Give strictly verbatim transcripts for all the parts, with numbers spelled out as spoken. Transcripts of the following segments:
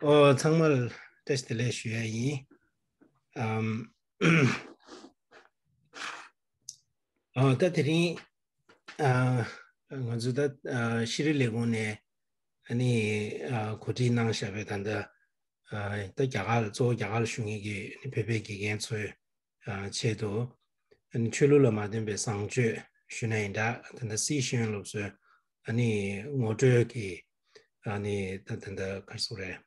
ཨོ། ཚང་མར་བཀྲ་ཤིས་བདེ་ལེགས་ཞུ་ཡ་ཡིན། ཨམ། ཨོ། ད་དེ་རིང་ཨ། ང་ཚོ་ད་ཨ། ཤེས་རིག་ལས་ཁུངས་ནས་ཨ་ནི་ཨ། གོ་སྒྲིག་གནང་བཞག་པའི་ད་ལྟ་ཨ། ད་རྒྱ་གར་གཙོ་བོ་རྒྱ་གར་བཞུགས་མཁན་གྱི་ཨ་ནི་བོད་པའི་དགེ་རྒན་ཚོའི་ཨ། ཆེད་དུ་ཨ་ནི་ཆོས་ལུགས་ལ་མ་བརྟེན་པའི་བཟང་སྤྱོད་ཞུས་ན་ཡིན་འདྲ། ད་ལྟ་སི་ཤེས་ཡོན་སློབ་གསོའི་ཨ་ནི་ངོ་སྤྲོད་ཀྱི་ཨ་ནི་ད་ད་ད་ག་རེ་ཟེར་དགོས་རེད།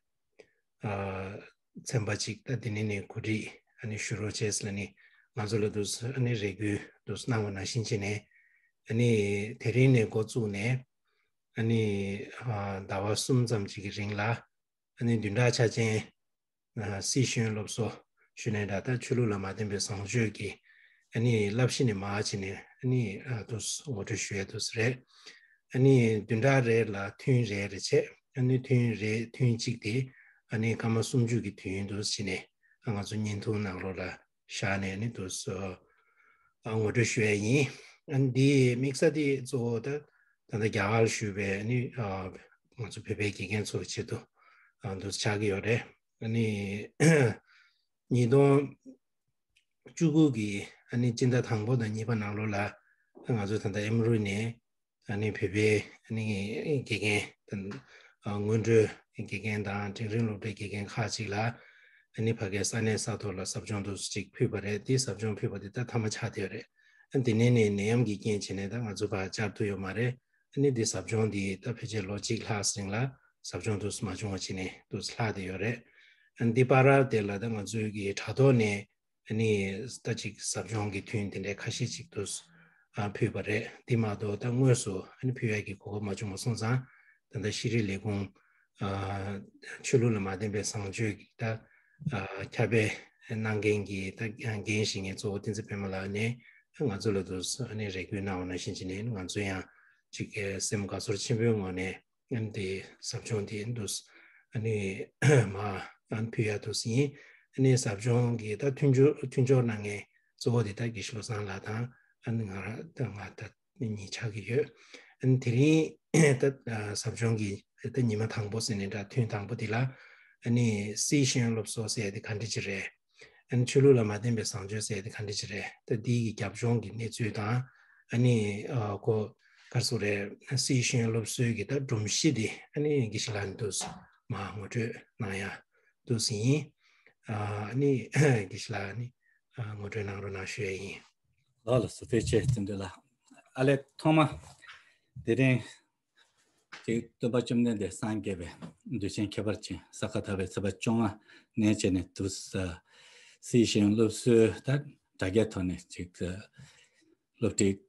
ཨ། ཚན་པ་གཅིག་ད་འདི་ནས་ནས་གོ་སྒྲིག་ཨ་ནི་ཞུ་རོགས་བྱས་ལ་ནི་ང་ཚོ་ལ་འདུག་ཨ་ནི་རེ་སྐུལ་འདུག་གནང་བ་ནང་བཞིན་བྱས་ནས། ཨ་ནི་དེ་རིང་ནས་འགོ་བཙུགས་ནས་ཨ་ནི་ཨ། ཟླ་བ་གསུམ་ཙམ་ཅིག་གི་རིང་ལ་ཨ་ནི་བདུན་ཕྲག་ཆ་ཅན་ཨ། སི་ཤེས་ཡོན་སློབ་གསོ་ཞུས་ནས་འདྲ། ད་ཆོས་ལུགས་ལ་མ་བརྟེན་པའི་བཟང་སྤྱོད་ཀྱི་ཨ་ནི་བསླབ་གཞི་ནས་མར་བྱས་ནས་ཨ་ནི་ཨ། འདུག་ངོ་སྤྲོད་ཞུ་ཡ་འདུག་རེད། ཨ་ནི་བདུན་ཕྲག་རེ་ལ་ཐུན་རེ་རེ་བྱས། ཨ་ནི་ཐུན་རེ་ཐུན་གཅིག་དེ་ཨ་ནི་སྐར་མ་སུམ་ཅུ་གི་དུས་ཡུན་འདུག་བྱས་ནས་ཨ། ང་ཚོ་བརྙན་ཐུང་ནང་ལོགས་ལ་བཞག་ནས་ཨ་ནི་འདུག་ཨ། ངོ་སྤྲོད་ཞུ་ཡ་ཡིན། ཨ་ནི་འདི་དམིགས་ས་དེ་གཙོ་བོ་ད་ད་ལྟ་རྒྱ་གར་བཞུགས་པའི་ཨ་ནི་ཨ། ང་ཚོ་བོད་པའི་དགེ་རྒན་ཚོའི་ཆེད་དུ་ཨ། འདུག་ཆགས་ཀྱི་ཡོད་རེད། ཨ་ནི་ཉིས་སྟོང་བཅུ་དགུ་གི་ཨ་ནི་སྤྱི་ཟླ་དང་པོ་དང་གཉིས་པ་ནང་ལོགས་ལ་ང་ཚོ་ད་ལྟ་ཨེམ་རུ་ནས་ཨ་ནི་བོད་པའི་ཨ་ནི་དགེ་རྒན་དང་། ཨ། སྔོན་འགྲོའི་དགེ་རྒན་དང་འབྲིང་རིམ་སློབ་གྲྭའི་དགེ་རྒན་ཁག་ཅིག་ལ་ཨ་ནི་ཕ་གིའི་ས་གནས་ས་ཐོག་ལ་ཟབ་སྦྱོང་དུ་ཅིག་ཕུལ་བ་རེད། དེ་ཟབ་སྦྱོང་ཕུལ་བ་དེ་ད་མཐའ་མ་ཆགས་བསྡད་ཡོད་རེད། ཨ། དེ་ནས་ནས་ནད་ཡམས་ཀྱི་རྐྱེན་བྱས་ནས་ད་ང་ཚོ་ཕར་བཅར་ཐུབ་ཡོད་མ་རེད། ཨ་ནི་འདི་ཟབ་སྦྱོང་འདི་ད་ཕལ་ཆེར་ལོ་གཅིག་ལྷག་རིང་ལ་ཟབ་སྦྱོང་དུ་མ་བྱུང་བ་བྱས་ནས་དུ་ལྷག་བསྡད་ཡོད་རེད། ཨ་ནི་འདི་བར་དེ་ལ་ད་ང་ཚོའི་གི་དྲ་ཐོག་ནས་ཨ་ནི་ད་ཅིག་ཟབ་སྦྱོང་གི་ཐུན་དེ་འདྲའི་ཁ་ཤས་ཅིག་ཏུ་ཨ་ཕུལ་བ་རེད། དེ་མ་གཏོགས་ད་དངོས་སུ་ཨ་ནི་ཕུལ་ཡག་གི་གོ་སྐབས་མ་བྱུང་བ་སོང་ཙང་། ད་ལྟ་ཤེས་རིག་ལས་ཁུངས་ཨ་ཆོས་ལུགས་ལ་མ་བརྟེན་པའི་བཟང་སྤྱོད་ཀྱི་ད་ཨ་ཁྱབ་སྤེལ་གནང་མཁན་གྱི་ད་འགན་བཞེས་མཁན་གཙོ་བོ་བསྟན་འཛིན་པད་མ་ལགས་ནས་ང་ཚོ་ལ་དུ་ཨ་ནི་རེ་སྐུལ་གནང་བ་ནང་བཞིན་བྱས་ནས་ང་ཚོ་ཡང་ཅིག་སེམས་དགའ་ཚོར་ཆེན་པོའི་ངང་ནས། ཨ་ནི་དེ་ཟབ་སྦྱོང་དེ་འདུག་ཨ་ནི་མ་ཨ་ནི་ཕུལ་ཡག་འདུག་ཡིན། ཨ་ནི་ཟབ་སྦྱོང་གི་ད་མཐུན་སྦྱོར་མཐུན་སྦྱོར་གནང་མཁན་གཙོ་བོ་དེ་ད་དགེ་བཤེས་བློ་བཟང་ལགས་དང་ཨ་ནི་ང་རང་ད་ང་ད་གཉིས་ཆགས་ཀྱི་ཡོད། ཨ་ནི་དེ་རིང་ད་ཟབ་སྦྱོང་གི་ད་ཉི་མ་དང་པོ་ཟེར་ནས་འདྲ། ཐུན་དང་པོ་དེ་ལ་ཨ་ནི་སི་ཤེས་ཡོན་སློབ་གསོ་ཟེར་ཡག་དེ་ག་འདྲ་ཅིག་རེད། ཨ་ནི་ཆོས་ལུགས་ལ་མ་བརྟེན་པའི་བཟང་སྤྱོད་ཟེར་དེ་ག་འདྲ་ཅིག་རེད། ད་འདི་གི་རྒྱབ་ལྗོངས་ཀྱི་གནས་ཚུལ་དང་། ཨ་ནི་ཨ་ཁོ་ག་རེ་ཟེར་དགོས་རེད། སི་ཤེས་ཡོན་སློབ་གསོའི་གི་ད་སྒྲོམ་གཞི་དེ་ཨ་ནི་དགེ་བཤེས་ལགས་ནས་འདུག་མ་ངོ་སྤྲོད་གནང་ཡག་འདུག་ཡིན། ཨ་ནི་དགེ་བཤེས་ལགས་ཨ་ནི་ངོ་སྤྲོད་གནང་རོགས་གནང་ཞུ་ཡག་ཡིན། ལགས་ལགས་སོ། ཐུགས་རྗེ་ཆེ། བསྟན་འཛིན་ལགས། ཨ་ལས་ཐོག་མ་དེ་རིང་། དེ་སྟོན་པ་བཅོམ་ལྡན་འདས་སངས་རྒྱས་པའི་དུས་ཆེན་ཁྱད་པར་ཅན་ས་ག་ཟླ་བའི་ཚེས་པ་བཅོ་ལྔ་ནས་བྱས་ནས་དུ་སི་ཤེས་ཡོན་སློབ་གསོའི་ད་དྲ་རྒྱའི་ཐོག་ནས་ཅིག་སློབ་ཁྲིད་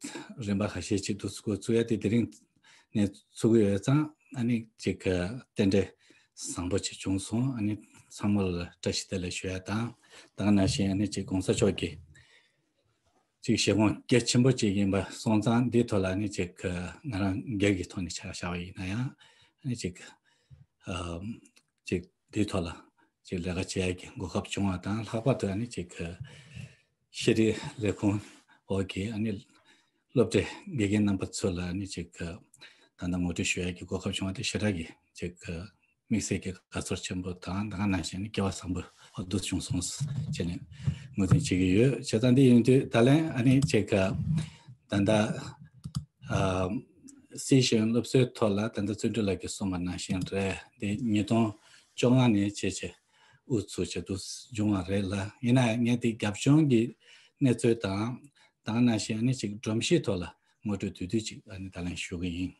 རིམ་པ་ཁ་ཤས་ཅིག་ཏུ་འགོ་བཙུགས་ཡ་དེ་དེ་རིང་ནས་ཚུགས་ཀྱི་ཡོད་ཙང་། ཨ་ནི་ཅིག་རྟེན་འབྲེལ་བཟང་པོ་ཅིག་བྱུང་སོང་། ཨ་ནི་ཚང་མ་ལ་བཀྲ་ཤིས་བདེ་ལེགས་ཞུ་ཡ་དང་། ད་ག་ནང་བཞིན་ཨ་ནི་ཅིག་གོང་ས་མཆོག་གིས། ཅིག་བཞེད་དགོངས་གལ་ཆེན་པོ་ཅིག་ཡིན་པ་སོང་ཙང་། འདིའི་ཐོག་ལ་ནི་ཅིག་ང་རང་སྒེར་གྱི་ཐོག་ནས་ཆ་བཞག་པ་ཡིན་ན་ཡང་། ནི་ཅིག་ཨ་ཅིག་འདིའི་ཐོག་ལ་ཅིག་ལས་ཀ་བྱེད་ཡག་གི་གོ་སྐབས་བྱུང་བ་དང་། ལྷག་པར་དུ་ནི་ཅིག་ཤེས་རིག་ལས་ཁུངས་འོག་གི་ནི་སློབ་གྲྭའི་དགེ་རྒན་རྣམ་པ་ཚོ་ལ་ནི་ཅིག་ད་ལྟ་ངོ་སྤྲོད་ཞུ་ཡག་གི་གོ་སྐབས་བྱུང་བ་དེ་ཞེ་དྲག་གི་ཅིག་དམིགས་བསལ་གྱི་དགའ་ཚོར་ཆེན་པོ་དང་། ད་ག་ནང་བཞིན་སྐལ་བ་བཟང་པོ་འདུག་བྱུང་སོང་ཟེར་ནས་ངོས་འཛིན་བྱེད་ཀྱི་ཡོད། བྱས་ཙང་འདི་ཡིན་དུས་ད་ལན་ཨ་ནི་ཅིག་ད་ལྟ་ཨ་སི་ཤེས་ཡོན་སློབ་གསོའི་ཐོག་ལ་ད་ལྟ་བརྩོན་འགྲུས་ལགས་ཀྱིས་གསུངས་པ་ནང་བཞིན་རེད། འདི་ཉིས་སྟོང་བཅོ་ལྔ་ནས་བྱས་བྱས་དབུ་ཚུགས་བྱས་འདུག་བྱུང་བ་རེད་ལ། ཡིན་ན་ཡང་ངས་འདི་རྒྱབ་ལྗོངས་ཀྱི་གནས་ཚུལ་དང་། ད་ག་ནང་བཞིན་ཨ་ནི་ཅིག་སྒྲོམ་གཞིའི་ཐོག་ལ་ངོ་སྤྲོད་བསྡུས་བསྡུས་ཅིག་ཨ་ནི་ད་ལན་ཞུ་གི་ཡིན།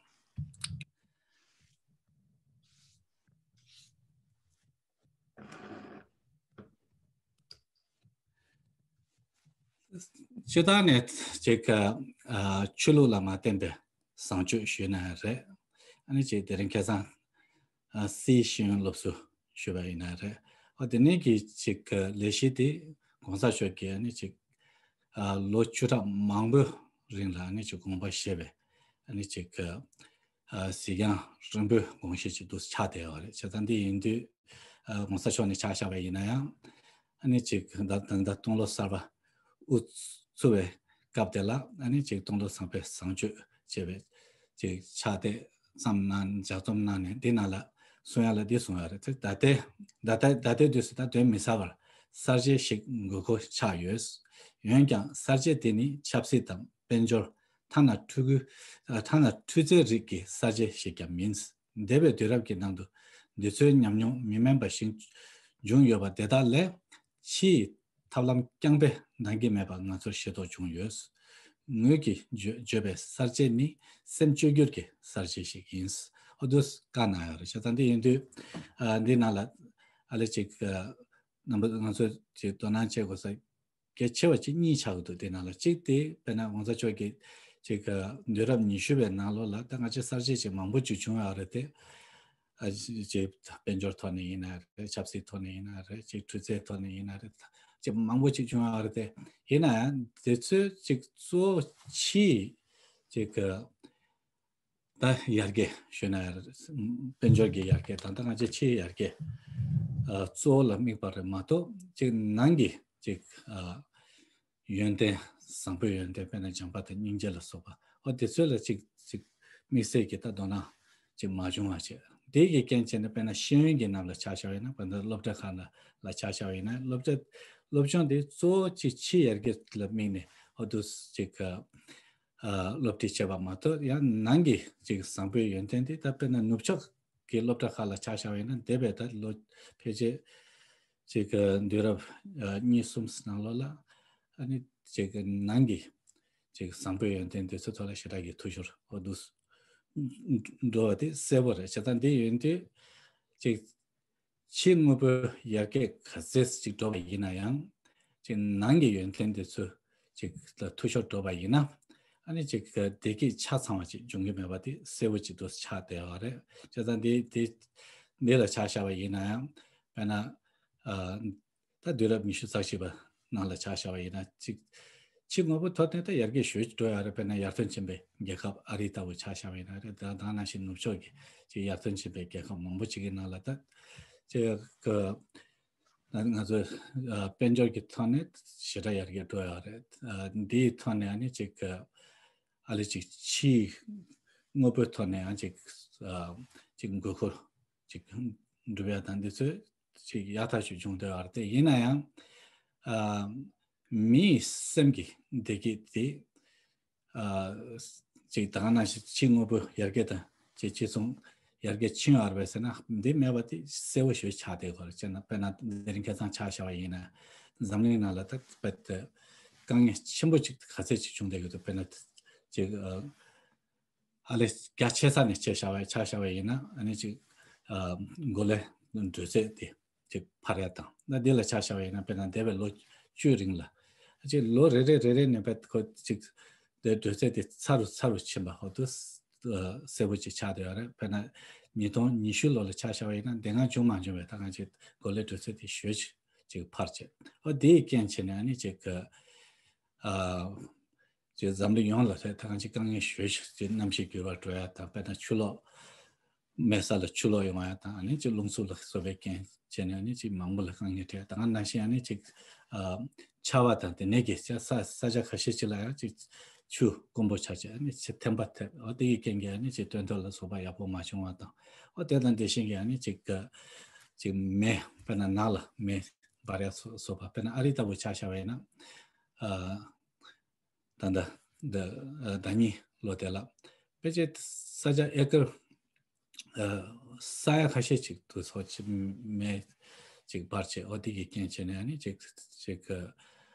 སྤྱིར་བཏང་ནས་ཅིག་ཨ་ཆོས་ལུགས་ལ་མ་བརྟེན་པའི་བཟང་སྤྱོད་ཞུས་ན་རེད། ཨ་ནི་ཅིག་དེ་རིང་ཁ་སང་ཨ་སི་ཤེས་ཡོན་སློབ་གསོ་ཞུས་པ་ཡིན་ན་རེད། ཨ་དེ་ནས་ཀྱི་ཅིག་ལས་གཞི་དེ་གོང་ས་མཆོག་གིས་ཨ་ནི་ཅིག་ཨ་ལོ་བཅུ་ཕྲག་མང་པོའི་རིང་ལ་ཨ་ནི་ཅིག་དགོངས་པ་བཞེས་པའི་ཨ་ནི་ཅིག་གཟིགས་རྒྱང་རིང་པོའི་དགོངས་བཞེད་ཅིག་ཏུ་ཆགས་བསྡད་ཡོད་རེད། བྱས་ཙང་འདི་ཡིན་དུས་ཨ་གོང་ས་མཆོག་ནས་ཆ་བཞག་པ་ཡིན་ན་ཡང་། ཨ་ནི་ཅིག་ད་ད་ད་སྟོང་ལོ་གསར་པ་དབུ་ཚུགས་པའི་སྐབས་དེ་ལ། ཨ་ནི་ཅིག་སྟོང་ལོ་བཟང་པོའི་བཟང་སྤྱོད་ཅེས་པའི་ཅིག་ཕྱག་དེབ་བརྩམས་གནང་། ལྗགས་རྩོམ་གནང་ནས་འདི་ནང་ལ་ གསུང་ཡ་ལ་འདི་གསུང་ཡ་རེད། ད་ལྟའི་ད་ལྟའི་ད་ལྟའི་དུས་སུ་ད་དོན་མི་ཟ་བར་གསར་བརྗེ་ཞིག་དགོས་མཁོ་ཆགས་ཡོད། འོན་ཀྱང་གསར་བརྗེ་དེ་ནི་ཆབ་སྲིད་དང་དཔལ་འབྱོར། ཐ་ན་འཕྲུལ་ཁུལ་ཐ་ན་འཕྲུལ་རྩལ་རིགས་ཀྱི་གསར་བརྗེ་ཞིག་ཀྱང་མིན། འདས་པའི་དུས་རབས་ཀྱི་ནང་དུ་འདི་ཚོའི་ཉམས་མྱོང་མི་དམན་པ་ཞིག་བྱུང་ཡོད་པ་དེ་དག་ལས་ཕྱིའི་ཐབས་ལམ་རྐྱང་པས་འདང་གི་མེད་པ་ང་ཚོར་ཤེས་རྟོགས་བྱུང་ཡོད། ངོས་ཀྱིས་བརྗོད་བརྗོད་པའི་གསར་བརྗེ་ནི་སེམས་བཅོས་བསྒྱུར་གྱི་གསར་བརྗེ་ཞིག་ཡིན། ཨོ་དུས་བཀའ་གནང་ཡོད་རེད། བྱས་ཙང་འདི་ཡིན་དུས་འདི་ནང་ལ་ཨ་ལེ་ཅིག་རྣམ་པ་ང་ཚོས་ཅིག་དོ་སྣང་བྱེད་དགོས་ས་གལ་ཆེ་བ་ཅིག་གཉིས་ཆགས་ཀྱི་འདུག་དེ་ནང་ལ་གཅིག་དེ་དཔེར་ན་༸གོང་ས་མཆོག་གིས་ཅིག་དུས་རབས་ཉི་ཤུ་པའི་ནང་ལོགས་ལ་ད་ང་ཚོས་གསར་བརྗེ་ཅིག་མང་པོ་ཅིག་བྱུང་ཡོད་རེད་དེ། ཨ་ཅིག་དཔལ་འབྱོར་ཐོག་ནས་ཡིན་ན་རེད། ཆབ་སྲིད་ཐོག་ནས་ཡིན་ན་རེད། ཅིག་འཕྲུལ་རྩལ་ཐོག་ནས་ཡིན་ན་རེད། ཅིག་མང་པོ་ཅིག་བྱུང་ཡོད་རེད་དེ། ཡིན་ན་ཡང་དེ་ཚོའི་ཅིག་གཙོ་བོ་ཕྱིའི་ཅིག་ད་ཡར་རྒྱས་ཞུས་ན་དཔལ་འབྱོར་གྱི་ཡར་རྒྱས་དང་ད་ང་ཚོའི་ཕྱིའི་ཡར་རྒྱས་གཙོ་བོ་ལ་དམིགས་པ་རེད་མ་གཏོགས་ཅིག་ནང་གི་ཅིག་ཡོན་ཏན་བཟང་པོའི་ཡོན་ཏན་དཔེར་ན་བྱམས་པ་དང་སྙིང་རྗེ་ལ་སོགས་པ་ཨོ་དེ་ཚོ་ལ་ཅིག་ཅིག་དམིགས་བསལ་གྱི་ད་དོ་སྣང་ཅིག་མ་བྱུང་བ་བྱས། དེ་གི་རྐྱེན་བྱས་ནས་དཔེར་ན་ཤེས་ཡོན་གྱི་ནང་ལ་ཆ་བཞག་པ་ཡིན་ན་དཔེར་ན་སློབ་གྲྭ་ཁག་ལ་ལ་ཆ་བཞག་པ་ཡིན་ན་སློབ་གྲྭ་སློབ་སྦྱོང་དེ་གཙོ་བོ་ཅིག་ཕྱིའི་ཡར་རྒྱས་ལ་དམིགས་ནས་ཨོ་དུ་ཅིག་སློབ་ཁྲིད་བྱས་པ་མ་གཏོགས་ཡང་ནང་གི་ཅིག་བཟང་པོའི་ཡོན་ཏན་དེ་ད་དཔེར་ན་ནུབ་ཕྱོགས་ཀྱི་སློབ་གྲྭ་ཁག་ལ་ཆ་བཞག་པ་ཡིན་ན་འདས་པའི་ད་ལོ་ཕལ་ཆེར་ཅིག་དུས་རབས་གཉིས་གསུམ་ནང་ལོགས་ལ་ཨ་ནི་ཅིག་ནང་གི་ཅིག་བཟང་པོའི་ཡོན་ཏན་དེ་ཚོ་ཐོག་ལ་ཞེ་དྲག་གི་འཐུས་ཤོར་འོ་འདུག་འགྲོ་བ་དེ་གསལ་པོ་རེད། བྱས་ཙང་འདི་ཡོན་ཏན་ཅིག་ཕྱི་དངོས་པོའི་ཡར་རྒྱས་ག་ཚད་ཅིག་འགྲོ་བ་ཡིན་ན་ཡང་ཅིག་ནང་གི་ཡོན་ཏན་དེ་ཚོ་ཅིག་ལ་འཐུས་ཤོར་འགྲོ་བ་ཡིན་ན་ཨ་ནི་ཅིག་བདེ་སྐྱིད་ཆ་ཚང་བ་ཅིག་འབྱུང་གི་མེད་པ་དེ་གསལ་པོ་ཅིག་ཏུ་ཆགས་བསྡད་ཡོད་རེད། བྱས་ཙང་དེ་དེ་འདི་ལ་ཆ་བཞག་པ་ཡིན་ན་ཡང་དཔེར་ན་ཨ་ད་དུས་རབས་ཉི་ཤུ་རྩ་གཅིག་པ་ནང་ལ་ཆ་བཞག་པ་ཡིན་ན་ཅིག་ཕྱི་དངོས་པོ་ཐོག་ནས་ད་ཡར་རྒྱས་ཞེ་པོ་ཅིག་འགྲོ་ཡོད་རེད། དཔེར་ན་ཡར་ཐོན་ཕྱིན་པའི་རྒྱལ་ཁབ་ཨ་རི་ལྟ་བུ་ཆ་བཞག་པ་ཡིན་ན་རེད། ད་ད་ནང་བཞིན་ནུབ་ཕྱོགས་ཀྱི་ཅིག་ཡར་ཐོན་ཕྱིན་པའི་རྒྱལ་ཁབ་མང་པོ་ཅིག་གི་ནང་ལ་ད་ཅིག་གི་ང་ཚོས་དཔལ་འབྱོར་གྱི་ཐོག་ནས་ཞེ་དྲག་ཡར་རྒྱས་འགྲོ་ཡོད་རེད། འདིའི་ཐོག་ནས་ཨ་ནི་ཅིག་ཨ་ལེ་ཅིག་ཕྱིའི་དངོས་པོའི་ཐོག་ནས་ཡང་ཅིག་ཅིག་དགོས་མཁོ་ཅིག་འགྲུབ་ཡ་དང་འདི་ཚོས་ཅིག་ཡག་ཐག་ཆོད་བྱུང་བསྡད་ཡོད་རེད། དེ་ཡིན་ན་ཡང་ཨ་མིའི་སེམས་ཀྱི་བདེ་སྐྱིད་དེ་ཅིག་ད་ག་ནང་བཞིན་ཕྱི་དངོས་པོ་ཡར་རྒྱས་དང་ཅིག་ཕྱི་ཚོང་ཡར་རྒྱས་ཕྱིན་ཡོད་རེད་པས་ཟེར་ན་འདི་མེད་པ་དེ་གསལ་པོ་ཞེ་པོ་ཆགས་བསྡད་ཡོད་རེད། བྱས་ན་དཔེར་ན་དེ་རིང་ཁ་སང་ཆ་བཞག་པ་ཡིན་ན་འཛམ་གླིང་ནང་ལ་ད་དཔེ་དེ་དཀའ་ངལ་ཆེན་པོ་ཅིག་ག་ཚད་ཅིག་བྱུང་བསྡད་ཡོད་འདུག་དཔེར་ན་ཅིག་ཨ་ལེ་རྒྱ་ཆེ་ས་ནས་ཆ་བཞག་པ་ཆ་བཞག་པ་ཡིན་ན་ཨ་ནི་ཅིག་ཨ་གོ་ལའི་དྲོད་ཚད་དེ་ཅིག་འཕར་ཡ་དང་ན་འདི་ལ་ཆ་བཞག་པ་ཡིན་ན་དཔེར་ན་འདས་པའི་ལོ་བཅུའི་རིང་ལ་ཅིག་ལོ་རེ་རེ་རེ་རེ་ནས་དཔེ་ཁོ་ཅིག་དེ་དྲོད་ཚད་དེ་ཚ་རུ་ཚ་རུ་ཕྱིན་པ་ཧོ་ཏུ་གསལ་པོ་ཅིག་ཆགས་བསྡད་ཡོད་རེད། དཔེར་ན་ཉིས་སྟོང་ཉི་ཤུ་ལོ་ལ་ཆ་བཞག་པ་ཡིན་ན་དེ་སྔ་བྱུང་མ་བྱུང་བའི་ད་གང་ཅིག་གོ་ལའི་དྲོད་ཚད་དེ་ཞེ་པོ་ཅིག་འཕར་བྱས་ཨོ་དེའི་རྐྱེན་བྱས་ནས་ཨ་ནི་ཅིག་ཨ། ཅིག་འཛམ་གླིང་ཡོངས་ལ་ད་གང་ཅིག་དཀའ་ངལ་ཞེ་པོ་ཅིག་གནམ་གཤིས་འགྱུར་བ་འགྲོ་ཡ་དང་དཔེར་ན་ཆུ་ལོག་དམེ་ས་ལ་ཆུ་ལོག་ཡོང་བ་དང་ཨ་ནི་ཅིག་རླུང་འཚུབ་ལ་སོགས་པའི་རྐྱེན་བྱས་ནས་ཨ་ནི་ཅིག་མང་པོ་ལ་དཀའ་ངལ་འཕྲད་ད་ག་ནང་བཞིན་ཨ་ནི་ཅིག་ཨ་ཆར་པ་དང་དེ་ནས་ཀྱི་ས་ས་ཆ་ཁ་ཤས་ཅིག་ལ་ཡང་ཅིག་ཆུ་དཀོན་པོ་ཆགས་བྱས་ཨ་ནི་ཅིག་ཐན་པ་ཐེབས་ཨོ་དེ་ཡི་རྐྱེན་གྱིས་ཨ་ནི་ཅིག་སྟོན་ཐོག་ལ་སོགས་པ་ཡག་པོ་མ་བྱུང་བ་དང་ཨོ་དེ་དང་དེ་བཞིན་གྱི་ཨ་ནི་ཅིག་ཅིག་མེ་དཔེར་ན་ནགས་ལ་མེ་འབར་ཡ་སོགས་པ་དཔེར་ན་ཨ་རི་ལྟ་བུ་ཆ་བཞག་པ་ཡིན་ན་ཨ། ད་ལྟ་འདི་ཟླ་གཉིས་ལོ་དེ་ལ་ཕལ་ཆེར་ས་ཆ་ཨེ་ཀར་ས་ཡ་ཁ་ཤས་ཅིག་ཏུ་སོགས་ཅིག་མེ་ཅིག་འབར་བྱས་ཨོ་དེ་གི་རྐྱེན་བྱས་ནས་ཨ་ནི་ཅིག་ཅིག་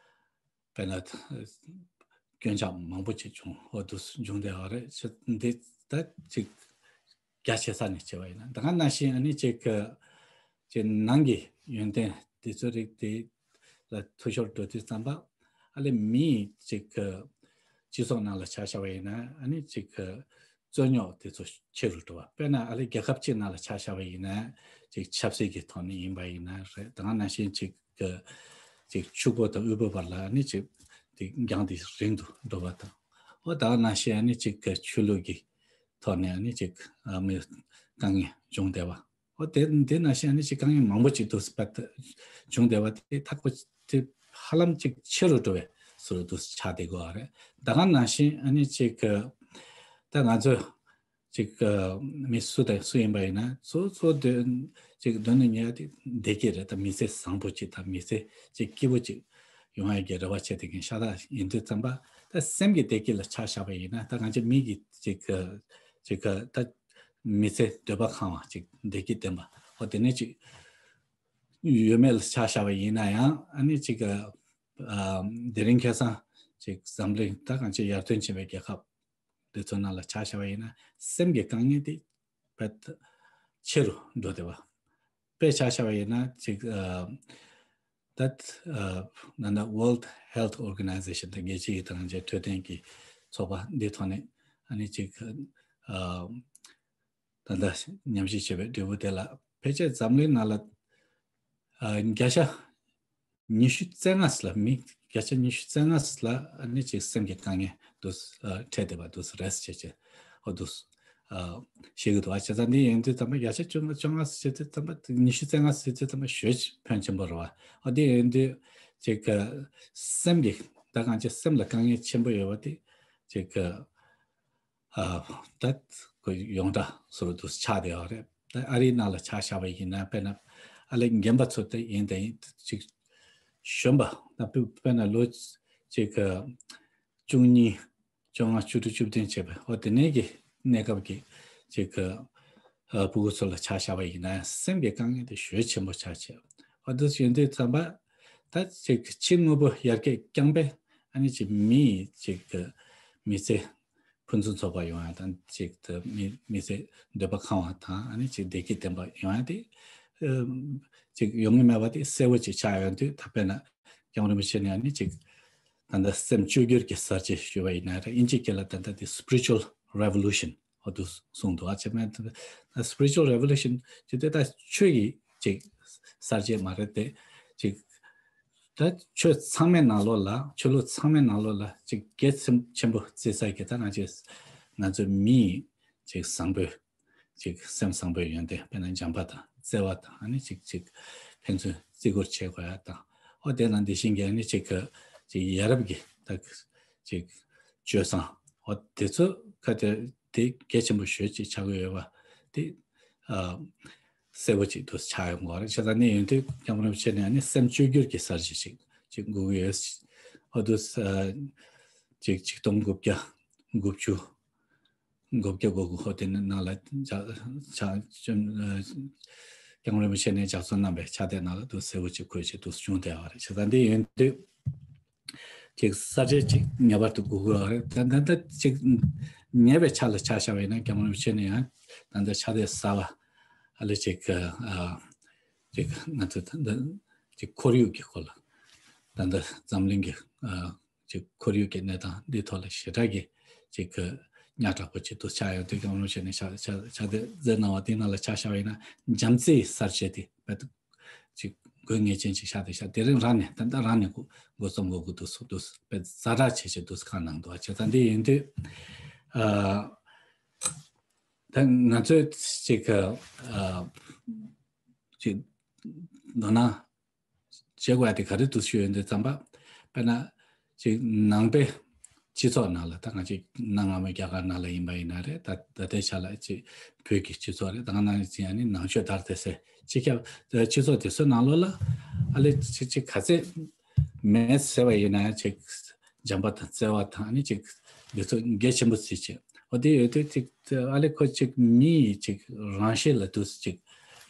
དཔེར་ན་སྐྱོན་ཆག་མང་པོ་ཅིག་བྱུང་ཨོ་དུ་བྱུང་བསྡད་ཡོད་རེད། འདི་ད་ཅིག་རྒྱ་ཆེ་ས་ནས་བྱས་པ་ཡིན་ན་ད་ག་ནང་བཞིན་ཨ་ནི་ཅིག་ཅིག་ནང་གི་ཡོན་ཏན་དེ་ཚོ་རིགས་དེ་ལ་འཐུས་ཤོར་འགྲོ་དུས་ཙམ་པ་ཨ་ལེ་མིའི་ཅིག་སྤྱི་ཚོགས་ནང་ལ་ཆ་བཞག་པ་ཡིན་ན་ཨ་ནི་ཅིག་རྩོད་རྙོག་དེ་ཚོ་ཆེ་རུ་འགྲོ་བ་དཔེར་ན་ཨ་ལེ་རྒྱལ་ཁབ་གཅིག་ནང་ལ་ཆ་བཞག་པ་ཡིན་ན་ཅིག་ཆབ་སྲིད་ཀྱི་ཐོག་ནས་ཡིན་པ་ཡིན་ན་རེད། ད་ག་ནང་བཞིན་ཅིག་ཅིག་ཕྱུག་པོ་དང་དབུལ་པོ་བར་ལ་ཨ་ནི་ཅིག་དེ་རྒྱང་དེ་རིང་དུ་འགྲོ་བ་དང་ཨོ་ད་ག་ནང་བཞིན་ཨ་ནི་ཅིག་ཆོས་ལུགས་ཀྱི་ཐོག་ནས་ཨ་ནི་ཅིག་ཨ་མི་དཀའ་ངལ་བྱུང་བསྡད་པ། ཨོ་དེ་དེ་ནང་བཞིན་ཨ་ནི་ཅིག་དཀའ་ངལ་མང་པོ་ཅིག་འདུག་པ་བྱུང་བསྡད་པ་དེ་ཐག་པ་དེ་ཧ་ལམ་ཅིག་ཆེ་རུ་འགྲོ་བའི་བཟོ་འདུག་ཆགས་བསྡད་དགོས་པ་རེད། ད་ག་ནང་བཞིན་ཨ་ནི་ཅིག་ད་ང་ཚོས་ ཅིག་ཨ་མི་སུ་དང་སུ་ཡིན་པ་ཡིན་ན་གཙོ་གཙོ་དོན་ཅིག་དོན་དུ་གཉེར་ཡ་དེ་བདེ་སྐྱིད་རེད། ད་མི་ཚེ་བཟང་པོ་ཅིག་དང་མི་ཚེ་ཅིག་སྐྱིད་པོ་ཅིག་ཡོང་ཡ་གི་རེ་བ་བྱེད་དེ་མཁན་ཤ་སྟག་ཡིན་དུས་ཙམ་པ། ད་སེམས་ཀྱི་བདེ་སྐྱིད་ལ་ཆ་བཞག་པ་ཡིན་ན། ད་ང་ཚོ་མི་གི་ཅིག་ཅིག་ད་མི་ཚེ་འདོད་པ་ཁེངས་པ་ཅིག་བདེ་སྐྱིད་ལྡན་པ་འོ་དེ་ནས་ཅིག་ཡོད་མེད་ལ་ཆ་བཞག་པ་ཡིན་ན་ཡང་། ཨ་ནི་ཅིག་ཨ་དེ་རིང་ཁ་སང་ཅིག་འཛམ་གླིང་ད་གང་ཅི་ཡར་ཐོན་ཕྱིན་པའི་རྒྱལ་ཁབ་དེ་ཚོ་ནང་ལ་ཆ་བཞག་པ་ཡིན་ན། སེམས་ཀྱི་དཀའ་ངལ་དེ་དཔེ་ཆེ་རུ་འགྲོ་བསྡད་པ། དཔེ་ཆ་བཞག་པ་ཡིན་ན་ཅིག་ཨ་ད་ཨ་ད་ལྟ་World Health Organization དང་རྒྱལ་སྤྱིའི་དང་ཅིག་འཕྲོད་བསྟེན་གྱི་ཚོགས་པ་འདི་ཐོག་ནས་ཨ་ནི་ཅིག་ཨ་ད་ལྟ་ཉམས་ཞིབ་བྱས་པའི་འབྲས་བུ་དེ་ལ། ཕལ་ཆེར་འཛམ་གླིང་ནང་ལ་ཨ་བརྒྱ་ཆ་ཉི་ཤུ་རྩ་ལྔ་ལ། མི་བརྒྱ་ཆ་ཉི་ཤུ་རྩ་ལྔ་ལ་ཨ་ནི་ཅིག་སེམས་ཀྱི་དཀའ་ངལ་དུ་ཨ་འཕྲད་བསྡད་པ་དུ་རེད་ཟེར་བྱས། འོ་དུ་ཨ་ཤེས་ཀྱི་འདུག་བ། བྱས་ཙང་འདི་ཡིན་དུས་ཙམ་པ་བརྒྱ་ཆ་བཅོ་ལྔ་བཅོ་ལྔ་ཟེར་དུས་ཙམ་པ། ཉི་ཤུ་རྩ་ལྔ་ཟེར་དུས་ཙམ་པ་ཞེ་ཕོན་ཆེན་པོ་རེད་བ། འོ་དེ་ཡིན་དུས་ཅིག་ཨ་སེམས་ཀྱི་ད་གང་ཅི་སེམས་ལ་དཀའ་ངལ་ཆེན་པོ་ཡོད་པ་དེ་ཅིག་ཨ་ཨ་ད་ཁོ་ཡོངས་གྲགས་སུ་རུ་དུ་ཆགས་བསྡད་ཡོད་རེད། ད་ཨ་རིའི་ནང་ལ་ཆ་བཞག་པ་ཡིན་ན། དཔེར་ན་ཨ་ལེ་རྒན་པ་ཚོ་དེ་ཡིན་དེ་ཡིན་ཅིག་གཞོན་པ་ད་དཔེ་དཔེར་ན་ལོ་ཅིག་ཨ་བཅུ་གཉིས་བཅོ་ལྔ་བཅུ་དྲུག་བཅུ་བདུན་བྱས་པ་འོ་དེ་ནས་ཀྱི་གནས་སྐབས་ཀྱི་ཅིག་ཨ་ཕྲུ་གུ་ཚོ་ལ་ཆ་བཞག་པ་ཡིན་ན་སེམས་ཀྱི་དཀའ་ངལ་དེ་ཞེ་ཆེན་པོ་ཆགས་བྱས། འོ་དེ་ཡིན་དུས་ཙམ་པ་ད་ཅིག་ཕྱི་དངོས་པོ་ཡར་རྒྱས་རྐྱང་པས་ཨ་ནི་ཅིག་མི་ཅིག་མི་ཚེ་ཕུན་སུམ་ཚོགས་པ་ཡོང་ཡ་དང་། ཅིག་ཏུ་མི་མི་ཚེ་འདོད་པ་ཁེངས་པ་དང་ཨ་ནི་ཅིག་བདེ་སྐྱིད་ལྡན་པ་ཡོང་ཡ་དེ་ཨ་ཅིག་ཡོང་གི་མེད་པ་དེ་གསལ་པོ་ཅིག་ཆགས་ཡོང་དུས། ད་དཔེར་ན་༸སྐྱབས་མགོན་རིན་པོ་ཆེ་ནས་ཨ་ནི་ཅིག་ད་ལྟ་སེམས་བཅོས་བསྒྱུར་གྱི་གསར་བརྗེ་ཞུས་པ་ཡིན་ན་རེད། དབྱིན་ཇིའི་སྐད་ལ་ད་ལྟ་དེ་spiritual revolution འོ་དུ་གསུངས་འདུག་ཨ། བྱས་ཙང་spiritual revolution ཅིག་དེ་ད་ཆོས་ཀྱི་ཅིག་གསར་བརྗེ་མ་རེད་དེ། ཅིག་ད་ཆོས་ཚང་མའི་ནང་ལོགས་ལ། ཆོས་ལུགས་ཚང་མའི་ནང་ལོགས་ལ་ཅིག་གལ་ཆེན་ཆེན་པོ་བརྩི་ས་གི་ད་ང་ཚོས་ང་ཚོ་མི་ཡི་ཅིག་བཟང་པོའི་ཅིག་སེམས་བཟང་པོའི་ཡོན་ཏན། དཔེར་ན་བྱམས་པ་དང་བརྩེ་བ་དང་ཨ་ནི་ཅིག་ཅིག་ཕན་ཚུན་བརྩི་བཀུར་བྱེད་དགོས་ཡ་དང་། འོ་དེ་ནང་དེ་བཞིན་གྱི་ཨ་ནི་ཅིག་ཅིག་ཡ་རབས་ཀྱི་ད་ཅིག་སྤྱོད་བཟང་འོ་དེ་ཚོ་ག་དེ་དེ་གལ་ཆེན་པོ་ཞེ་ཅིག་ཆགས་ཀྱི་ཡོད་པ་དེ་ཨ། གསལ་པོ་ཅིག་ཏུ་ཆགས་ཡོང་གི་རེད། བྱས་ཙང་འདི་ཡིན་དུས་༸སྐྱབས་མགོན་རིན་པོ་ཆེ་ནས་ཨ་ནི་སེམས་བཅོས་བསྒྱུར་གྱི་གསར་བརྗེ་ཞིག་ཅིག་དགོས་ཀྱི་ཡོད། འོ་དུས་ཨ་ཅིག་ཆིག་སྟོང་དགུ་བརྒྱ་དགུ་བཅུ་དགུ་བརྒྱ་དགུ་དགུ་འོ་དེ་ནང་ལ་ཇ་ཇ་ཨ་༸སྐྱབས་མགོན་རིན་པོ་ཆེ་ནས་ལྗགས་བཙུན་གནང་བའི་ཕྱག་དེབ་ནང་ལ་དུ་གསལ་པོ་ཅིག་འཁོད་ཅིག་ཏུ་བྱུང་བསྡད་པ་རེད། བྱས་ཙང་འདི་ཡིན་དུས། ཅིག་གསར་བརྗེ་ཅིག་ངེས་པར་དུ་དགོས་ཀྱི་ཡོད་རེད། ད་ད་ད་ཅིག་ཉེ་བའི་ཆར་ལ་ཆ་བཞག་པ་ཡིན་ན་༸སྐྱབས་མགོན་རིན་པོ་ཆེ་ནས་ཡང་ད་ལྟ་ཕྱག་དེབ་གསར་པ་ཨ་ལེ་ཅིག་ཨ་ཅིག་ང་ཚོ་ད་ལྟ་ཅིག་ཁོར་ཡུག་གི་སྐོར་ལ། ད་ལྟ་འཛམ་གླིང་གི་ཨ་ཅིག་ཁོར་ཡུག་གི་གནས་སྟངས་འདི་ཐོག་ལ་ཞེ་དྲག་གི་ཅིག་གི་སྙན་གྲགས་པོ་ཅིག་ཏུ་ཆགས་ཡོང་དུས། ༸སྐྱབས་མགོན་རིན་པོ་ཆེ་ནས་ཕྱག་ཕྱག་ཕྱག་དེབ་མཛད་གནང་བ་དེ་ནང་ལ་ཆ་བཞག་པ་ཡིན་ན་བྱམས་བརྩེའི་གསར་བརྗེ་དེ་དཔེ་ཅིག་དགོས་ངེས་ཅན་ཅིག་ཤར་དེ་ཤར་དེ་རིང་རང་ནས་ད་ལྟ་རང་ནས་འགོ་འགོ་རྩོམ་འགོ་དགོས་འདུག་སོགས་འདུག་དཔེ་ཛ་དྲག་ཆེ་ཆེ་འདུག་ཁག་གནང་འདུག་བྱས་ཙང་འདི་ཡིན་དུས་ཨ་ད་ང་ཚོས་ཅིག་ཨ་ཅིག་མདོར་ན་བྱེད་དགོས་ཡ་དེ་ག་རེ་འདུག་ཞུ་ཡོང་དུས་ཙམ་པ། དཔེར་ན་ཅིག་ནང་པའི་སྤྱི་ཚོགས་ནང་ལ། ད་ང་ཅིག་གནའ་སྔ་མོའི་རྒྱ་གར་ནང་ལ་ཡིན་པ་ཡིན་ན་རེད། ད་ད་ལྟའི་ཆ་ལ་ཅིག་བོད་ཀྱི་སྤྱི་ཚོགས་རེད། ད་ག་ནང་བཞིན་ཡང་ནི་ནང་ཆོས་དར་དེ་སའི་སྤྱི་ཁྱབ་སྤྱི་ཚོགས་དེ་ཚོའི་ནང་ལོགས་ལ་ཨ་ལེ་ཅིག་ཅིག་ག་ཚད་མེད་ཟེར་བ་ཡིན་ན་ཡང་ཅིག་བྱམས་པ་དང་བརྩེ་བ་དང་ཨ་ནི་ཅིག་འདི་ཚོ་གལ་ཆེན་པོ་བརྩི་བྱས། འོ་དེ་ཡོད་དུས་ཅིག་ཨ་ལེ་ཁོ་ཅིག་མི་ཡི་ཅིག་རང་ཤེད་ལ་འདུག་ཅིག་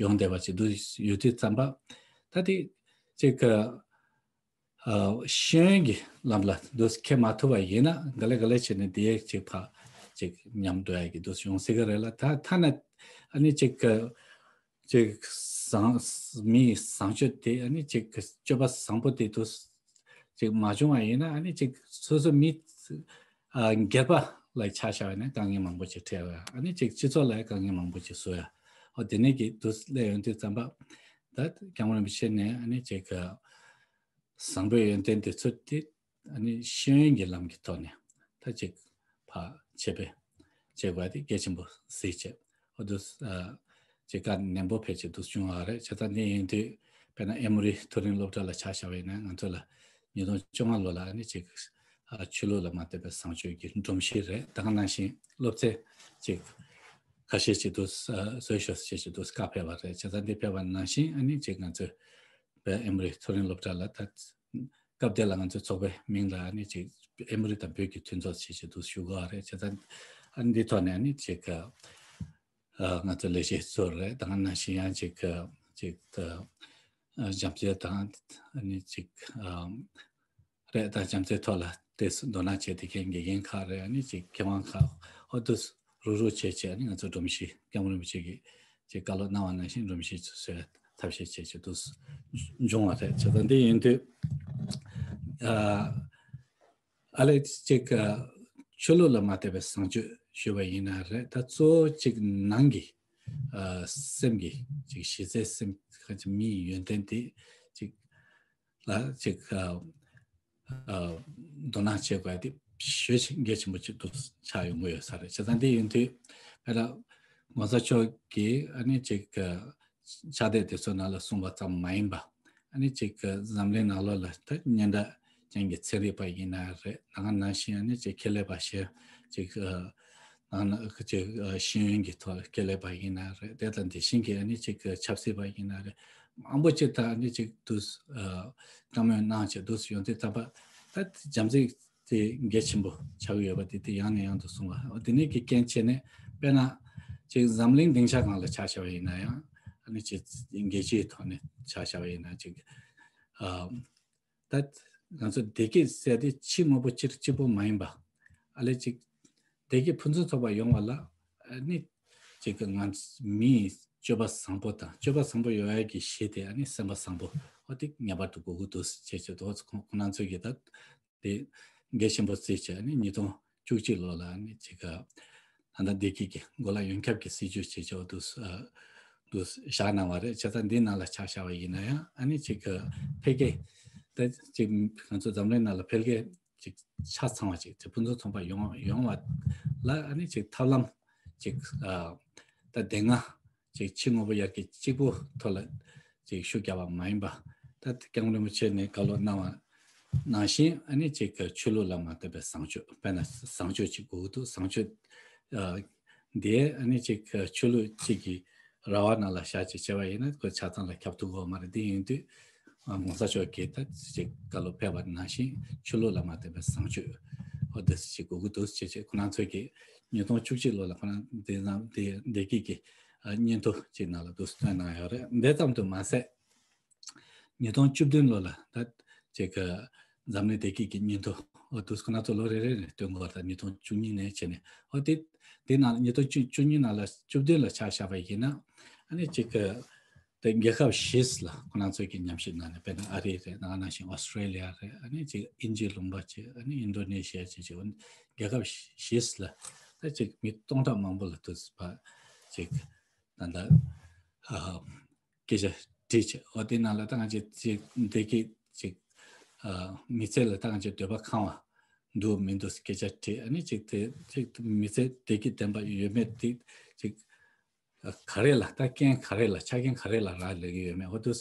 ཡོང་བསྡད་པ་ཅིག་འདུག་ཡོད་དུས་ཙམ་པ། ད་དེ་ཅིག་ཨ་ཤེས་ཡོན་གྱི་ལམ་ལ་འདུག་འཁྱེར་མ་ཐུབ་པ་ཡིན་ན་ག་ལེ་ག་ལེ་བྱས་ནས་དེ་ཅིག་ཕར་ཅིག་ཉམས་འགྲོ་ཡ་གི་འདུག་ཡོང་སྲིད་གི་རེད་ལ། ད་ཐ་ན་ཨ་ནི་ཅིག་ཅིག་བཟང་མི་ཡི་བཟང་སྤྱོད་དེ་ཨ་ནི་ཅིག་སྤྱོད་པ་བཟང་པོ་དེ་འདུག་ཅིག་མ་བྱུང་བ་ཡིན་ན་ཨ་ནི་ཅིག་སོ་སོ་མི་ཨ་སྒེར་པ་ལ་ཆ་བཞག་པ་ཡིན་ན་དཀའ་ངལ་མང་པོ་ཅིག་འཕྲད་ཡ། ཨ་ནི་ཅིག་སྤྱི་ཚོགས་ལ་ཡང་དཀའ་ངལ་མང་པོ་ཅིག་བཟོ་ཡ། འོ་དེ་ནས་ཀྱི་འདུག་སླེབས་ཡོང་དུས་ཙམ་པ། ད་༸སྐྱབས་མགོན་རིན་པོ་ཆེ་ནས་ཨ་ནི་ཅིག་བཟང་པོའི་ཡོན་ཏན་དེ་ཚོ་དེ་ཨ་ནི་ཤེས་ཡོན་གྱི་ལམ་གྱི་ཐོག་ནས་ད་ཅིག་ཕར་ཆེད་ཕེབས་བྱེད་དགོས་དེ་གལ་ཆེན་པོ་གཟིགས་བྱས། འོ་འདུག་ཨ་ཅིག་བཀའ་ནན་པོ་ཕེབས་བྱས་འདུག་བྱུང་བ་རེད། བྱས་ཙང་འདི་ཡིན་དུས་དཔེར་ན་ཨེ་མོ་རི་མཐོ་རིམ་སློབ་གྲྭ་ལ་ཆ་བཞག་པ་ཡིན་ན་ང་ཚོ་ལ་ཉིས་སྟོང་བཅོ་ལྔ་ལོ་ལ་ཨ་ནི་ཅིག་ཨ་ཆོས་ལུགས་ལ་མ་ལྟོས་པའི་བཟང་སྤྱོད་ཀྱི་སྒྲོམ་གཞི་རེད། ད་ག་ནང་བཞིན་སློབ་ཚན་ཅིག་ ཁ་ཤས་ཅིག་འདུག་ཨ་བཟོས་ཤོག་ཅེས་ཅིག་འདུག་བཀའ་ཕེབས་པ་རེད། བྱས་ཙང་འདི་ཕེབས་པ་ནང་བཞིན་ཨ་ནི་ཅིག་ང་ཚོས་བོད་ཨེ་མོ་རི་མཐོ་རིམ་སློབ་གྲྭ་ལ་ད་སྐབས་དེ་ལ་ང་ཚོའི་ཚོགས་པའི་མིང་ལ་ཨ་ནི་ཅིག་ཨེ་མོ་རི་དང་བོད་ཀྱི་མཐུན་ཚོགས་ཅེས་ཅིག་འདུག་ཞུ་དགོས་པ་རེད། བྱས་ཙང་ཨ་ནི་འདི་ཐོག་ནས་ཨ་ནི་ཅིག་ཨ་ང་ཚོ་ལས་བྱེད་ཚོ་རེད། ད་ག་ནང་བཞིན་ཡང་ཅིག་ཅིག་ད་བྱམས་བརྩེ་དང་ཨ་ནི་ཅིག་རེད། ད་བྱམས་བརྩེའི་ཐོག་ལ་ཏོག་ཙམ་དོ་སྣང་བྱས་ཏེ་མཁན་དགེ་རྒན་ཁག་རེད། ཨ་ནི་ཅིག་མཁས་དབང་ཁག་ཨོ་དུ་རུག་རུག་བྱས་བྱས་ཨ་ནི་ང་ཚོ་སྒྲོམ་གཞི་སྐྱབས་མགོན་རིན་པོ་ཆེ་གིས་ཅིག་བཀའ་སློབ་གནང་བ་ནང་བཞིན་སྒྲོམ་གཞི་བཟོས་ཐབས་ཤེས་བྱས་བྱས་དུ་འབྱུང་བ་རེད། བྱས་ཙང་འདི་ཡིན་དུས་ཨ་ཨ་ལས་ཅིག་ཆོས་ལུགས་ལ་མ་ལྟོས་པའི་བཟང་སྤྱོད་ཞུས་པ་ཡིན་ན་རེད། ད་གཙོ་བོ་ཅིག་ནང་གི་ཨ་སེམས་ཀྱི་ཅིག་གཞི་རྩའི་སེམས་ཁ་ཅིག་མིའི་ཡོན་ཏན་དེ་ཅིག་ལ་ཅིག་ཨ་ཨ་དོ་སྣང་བྱེད་དགོས་དེ་ཞེ་གལ་ཆེན་པོ་ཅིག་ཏུ་ཆགས་ཡོང་གི་ཡོད་ས་རེད། བྱས་ཙང་འདི་ཡིན་དུས་ཕ་གི་གོང་ས་མཆོག་གིས་ཨ་ནི་ཅིག་ཕྱག་དེབ་དེ་ཚོ་ནང་ལ་གསུངས་པ་ཙམ་མ་ཡིན་པ་ཨ་ནི་ཅིག་འཛམ་གླིང་ནང་ལོགས་ལ་ད་སྙན་གྲགས་ཅན་གྱི་ཚན་རིག་པ་ཡིན་ན་རེད། ད་ག་ནང་བཞིན་ཨ་ནི་ཅིག་ཁེ་ལས་པ་ཞིག་ཅིག་ཨ་ནང་ན་ཅིག་ཨ་ཤེས་ཡོན་གྱི་ཐོག་ཁེ་ལས་པ་ཡིན་ན་རེད། དེ་དང་དེ་བཞིན་གྱི་ཨ་ནི་ཅིག་ཆབ་སྲིད་པ་ཡིན་ན་རེད། མང་པོ་ཅིག་ད་ཨ་ནི་ཅིག་དུས་ཨ་བཀའ་མོལ་གནང་བྱས་དུས་ཡོང་དུས་ཙམ་པ་ད་བྱམས་བརྩེ་དེ་གལ་ཆེན་པོ་ཆགས་ཀྱི་ཡོད་པ་དེ་དེ་ཡང་ནས་ཡང་དུ་གསུངས་པ། འོ་དེ་ནས་ཀྱི་རྐྱེན་བྱས་ནས་དཔེར་ན་ཅིག་འཛམ་གླིང་སྡིངས་ཆ་སྒང་ལ་ཆ་བཞག་པ་ཡིན་ན་ཡང་ཨ་ནི་ཅིག་རྒྱལ་སྤྱིའི་ཐོག་ནས་ཆ་བཞག་པ་ཡིན་ན་ཅིག་ཨ་ད་ང་ཚོ་བདེ་སྐྱིད་ཟེར་དེ་ཕྱི་དངོས་པོ་སྤྱིར་གཅིག་པོ་མ་ཡིན་པ་ཨ་ལས་ཅིག་བདེ་སྐྱིད་ཕུན་སུམ་ཚོགས་པ་ཡོང་བ་ལ་ཨ་ནི་ཅིག་ང་མིའི་སྤྱོད་པ་བཟང་པོ་དང་སྤྱོད་པ་བཟང་པོ་ཡོང་ཡ་གི་གཞི་དེ་ཨ་ནི་སེམས་པ་བཟང་པོ་འོ་དེ་ངེས་པར་དུ་དགོས་ཀྱི་འདུག་ཅེས་བྱས་འདུག་ཁོང་ཁོང་རྣམ་ཚོས་ཀྱིས་ད་དེ་གལ་ཆེན་པོ་བརྩིས་བྱས་ཨ་ནི་ཉིས་སྟོང་བཅུ་གཅིག་ལོ་ལ་ཨ་ནི་ཅིག་ད་ལྟ་བདེ་སྐྱིད་ཀྱི་གོ་ལ་ཡོངས་ཁྱབ་ཀྱི་སྲིད་ཇུས་བྱས་ཆོག་འདུག་འདུག་བཞག་གནང་བ་རེད། བྱས་ཙང་འདི་ནང་ལ་ཆ་བཞག་པ་ཡིན་ན་ཡང་ཨ་ནི་ཅིག་འཕེལ་རྒྱས་ད་ཅིག་ང་ཚོ་འཛམ་གླིང་ནང་ལ་འཕེལ་རྒྱས་ཅིག་ཆ་ཚང་བ་ཅིག་ཅིག་ཕུན་སུམ་ཚོགས་པ་ཡོང་ཡོང་བ་ལ་ཨ་ནི་ཅིག་ཐབས་ལམ་ཅིག་ད་དེ་སྔ་ཅིག་ཕྱི་དངོས་པོ་ཡར་རྒྱས་གཅིག་པུ་ཐོག་ལ་ཅིག་ཤུགས་རྒྱག་པ་མ་ཡིན་པ་ད་སྐྱབས་མགོན་རིན་པོ་ཆེ་ནས་བཀའ་སློབ་གནང་བ་ནང་བཞིན་ཨ་ནི་ཅིག་ཆོས་ལུགས་ལ་མ་ལྟོས་པའི་བཟང་སྤྱོད་དཔེར་ན་བཟང་སྤྱོད་ཅིག་དགོས་ཀྱི་འདུག་བཟང་སྤྱོད་ཨ་འདི་ཨ་ནི་ཅིག་ཆོས་ལུགས་གཅིག་གི་ར་བ་ནང་ལ་བཞག་ཅིག་བྱས་པ་ཡིན་ན་ཁོ་ཆ་ཚང་ལ་ཁྱབ་ཐུབ་ཀྱི་ཡོད་མ་རེད། འདི་ཡིན་དུས་ཨ་གོང་ས་མཆོག་གིས་ད་ཅིག་བཀའ་སློབ་ཕེབས་པ་ནང་བཞིན་ཆོས་ལུགས་ལ་མ་ལྟོས་པའི་བཟང་སྤྱོད་འོ་དེ་ཅིག་དགོས་ཀྱི་འདུག་ཅེས་བྱས་ཁོ་རང་ཚོས་ཀྱིས་ཉིས་སྟོང་བཅུ་གཅིག་ལོ་ལ་ཁོ་རང་དེ་ནང་དེ་བདེ་སྐྱིད་ཀྱི་ཨ་སྙན་ཐོ་ཅིག་ནང་ལ་འདུག་བཏོན་གནང་ཡོད་རེད། འདི་ཙམ་དུ་མ་ཟད། ཉིས་སྟོང་བཅུ་བདུན་ལོ་ལ་ད་ཅིག་གི་འཛམ་གླིང་བདེ་སྐྱིད་ཀྱི་སྙན་ཐོ་འོ་དུས་ཁོ་ན་ཚོ་ལོ་རེ་རེ་ནས་སྟོན་དགོས་པ་དང་ཉིས་སྟོང་བཅུ་གཉིས་ནས་བྱས་ནས་འོ་དེ་དེ་ནང་ཉིས་སྟོང་བཅུ་གཉིས་ནང་ལ་བཅུ་བདུན་ལ་ཆ་བཞག་པ་ཡིན་ན་ཨ་ནི་ཅིག་གི་དེ་རྒྱལ་ཁབ་བཞི་ལ་ཁོ་ན་ཚོས་ཀྱི་ཉམས་ཞིབ་གནང་ནས་དཔེར་ན་ཨ་རི་རེད། ད་ག་ནང་བཞིན་ཨོ་སི་ཀྲེ་ལི་ཡ་རེད། ཨ་ནི་ཅིག་དབྱིན་ཇི་ལུང་པ་ཅིག་ཨ་ནི་ཨིན་ཌོ་ནེ་ཤི་ཡ་ཅིག་ཅིག་རྒྱལ་ཁབ་བཞི་ལ་ད་ཅིག་མི་སྟོང་ཕྲག་མང་པོ་ལ་དུས་པ་ཅིག་ད་ལྟ་ཨ། སྐད་ཆ་དྲིས་བྱས་འོ་དེ་ནང་ལ་ད་ང་ཅིག་ཅིག་བདེ་སྐྱིད་ཅིག་ཨ་མི་ཚེ་ལ་ད་ང་ཅིག་འདོད་པ་ཁེངས་པ་འདུག་མི་འདུག་སྐད་ཆ་དྲིས། ཨ་ནི་ཅིག་དེ་ཅིག་མི་ཚེ་བདེ་སྐྱིད་ལྡན་པ་ཡོད་མེད་དེ་ཅིག་ཨ་ག་རེ་ལ་ད་རྐྱེན་ག་རེ་ལ་ཆ་རྐྱེན་ག་རེ་ལ་རག་ལས་ཀྱི་ཡོད་མེད་འོ་དུ་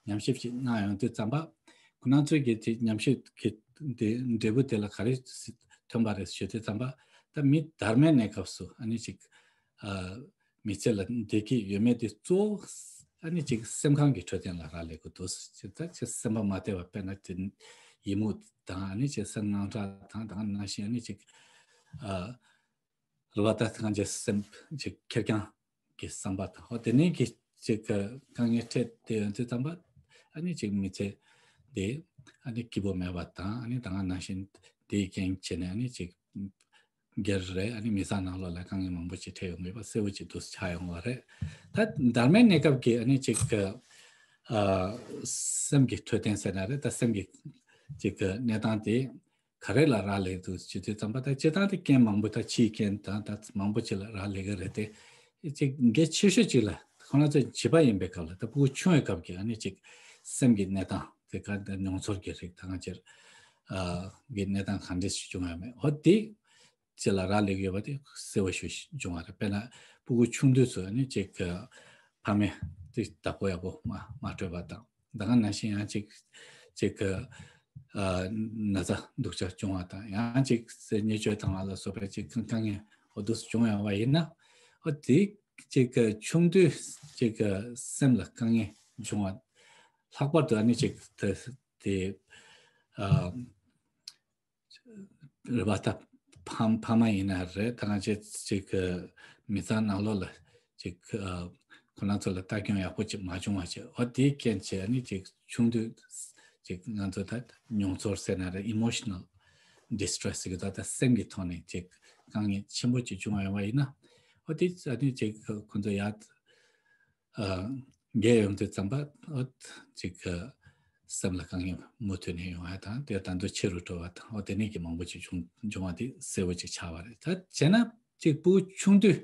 ཉམས་ཞིབ་ཅིག་གནང་ཡོང་དུས་ཙམ་པ་ཁོ་ན་ཚོས་ཀྱི་དེ་ཉམས་ཞིབ་ཀྱི་དེ་འབྲས་བུ་དེ་ལ་ག་རེ་ཐོན་པ་རེད་ཞུ་དུས་ཙམ་པ་ད་མི་དར་མའི་གནས་སྐབས་སུ་ཨ་ནི་ཅིག་ཨ། མི་ཚེ་ལ་བདེ་སྐྱིད་ཡོད་མེད་དེ་གཙོ་བོ་ཨ་ནི་ཅིག་སེམས་ཁམས་ཀྱི་འཕྲོད་བསྟེན་ལ་རག་ལས་དགོས་འདུག་ཅེས་ད་ཅིག་སེམས་པ་མ་བདེ་བ་དཔེར་ན་དེ་ཡི་མུག་དང་ཨ་ནི་ཅིག་སེམས་དངངས་སྐྲག་དང་དེ་ནང་བཞིན་ཨ་ནི་ཅིག་ཨ་རུ་བ་ད་ཐང་ཅིག་སེམས་ཅིག་ཁེར་རྐྱང་གི་བསམ་པ་དང་ཨོ་དེ་ནས་ཀྱི་ཅིག་དཀའ་ངལ་འཕྲད་དེ་ཡོང་དུས་ཙམ་པ་ཨ་ནི་ཅིག་མི་ཚེ་དེ་ཨ་ནི་སྐྱིད་པོ་མེད་པ་དང་ཨ་ནི་དེ་ནང་བཞིན་དེའི་རྐྱེན་བྱས་ནས་ཨ་ནི་ཅིག་སྒེར་རེད། ཨ་ནི་མི་ཚང་ནང་ལོགས་ལ་དཀའ་ངལ་མང་པོ་ཅིག་འཕྲད་ཡོང་གི་ཡོད་པ་གསལ་བོ་ཅིག་ཏུ་ཆགས་ཡོང་བ་རེད། ད་དར་མའི་གནས་སྐབས་ཀྱི་ཨ་ནི་ཅིག་ཨ་སེམས་ཀྱི་འཕྲོད་བསྟེན་ཟེར་ན་རེད། ད་སེམས་ཀྱི་ཅིག་གནས་སྟངས་དེ་ག་རེ་ལ་རག་ལས་འདུག་ཅེས་དུས་ཙམ་པ་ད་སྤྱིར་བཏང་དེ་རྐྱེན་མང་པོ་ད་ཕྱིའི་རྐྱེན་དང་ད་མང་པོ་ཅིག་ལ་རག་ལས་ཀྱི་རེད་དེ། ཅིག་གལ་ཆེ་ཤོས་ཅིག་ལ་ཁོ་ན་ཚོ་བྱིས་པ་ཡིན་པའི་སྐབས་ལ་ད་ཕྲུ་གུ་ཆུང་བའི་སྐབས་ཀྱི་ཨ་ནི་ཅིག་སེམས་ཀྱི་གནས་སྟངས་དེ་ག་ད་མྱོང་ཚོར་གྱི་རིགས་ད་གང་ཅིར་ཨ་གི་གནས་སྟངས་གང་འདྲ་ཞིག་བྱུང་ཡོད་མེད་འོ་དེ་ཅིག་ལ་རག་ལས་ཀྱི་ཡོད་པ་དེ་གསལ་བོ་ཞིག་བྱུང་བ་རེད། དཔེར་ན་ཕྲུ་གུ་ཆུང་དུས་སུ་ཨ་ནི་ཅིག་ཕ་མས་དེ་བདག་པོ་ཡག་པོ་མ་མ་སྤྲོད་པ་དང་། ད་ག་ནང་བཞིན་ཡང་ཅིག་ཅིག་ཨ་ན་ཚ་སྡུག་ཅག་བྱུང་བ་དང་ཡང་ཅིག་བརྙས་བཅོས་བཏང་བ་ལ་སོགས་པའི་ཅིག་དཀའ་ངལ་འོ་དུས་བྱུང་ཡོང་བ་ཡིན་ན་ ཨོ་དེ་ཅིག་གི་ཆུང་དུས་ཅིག་གི་སེམས་ལ་དཀའ་ངལ་བྱུང་བ། ལྷག་པར་དུ་ཨ་ནི་ཅིག་དེ་དེ་ཨ་རེད་པ། ད་ཕ་ཕ་མ་ཡིན་ན་རེད། ད་ང་ཅིག་ཅིག་གི་མི་ཚང་ནང་ལོགས་ལ་ཅིག་ཨ་ཁོ་རང་ཚོ་ལ་ལྟ་སྐྱོང་ཡག་པོ་ཅིག་མ་བྱུང་བ་ཅིག་ཨོ་དེའི་རྐྱེན་བྱས་ཨ་ནི་ཅིག་ཆུང་དུས་ཅིག་ང་ཚོ་ད་མྱོང་ཚོར་ཟེར་ན་རེད། emotional distress ཟེར་གི་ད་ད་སེམས་ཀྱི་ཐོག་ནས་ཅིག་དཀའ་ངལ་ཆེན་པོ་ཅིག་བྱུང་བ་ཡོང་བ་ཡིན་ན། ཨོ་དེ་ཨ་ནི་ཅིག་ཁོ་ཚོ་ཡར་ཨ་རྒས་ཡོང་དུས་ཙམ་པ་ཨོ་ཅིག་སེམས་ལ་དཀའ་ངལ་མུ་མཐུད་ནས་ཡོང་བ་དང་དེ་ད་དུང་ཆེ་རུ་འགྲོ་བ་དང་ཨོ་དེ་ནས་ཀྱི་མང་པོ་ཅིག་བྱུང་བྱུང་བ་དེ་གསལ་བོ་ཅིག་ཆགས་པ་རེད། ད་བྱས་ན་ཅིག་ཕྲུ་གུ་ཆུང་དུས་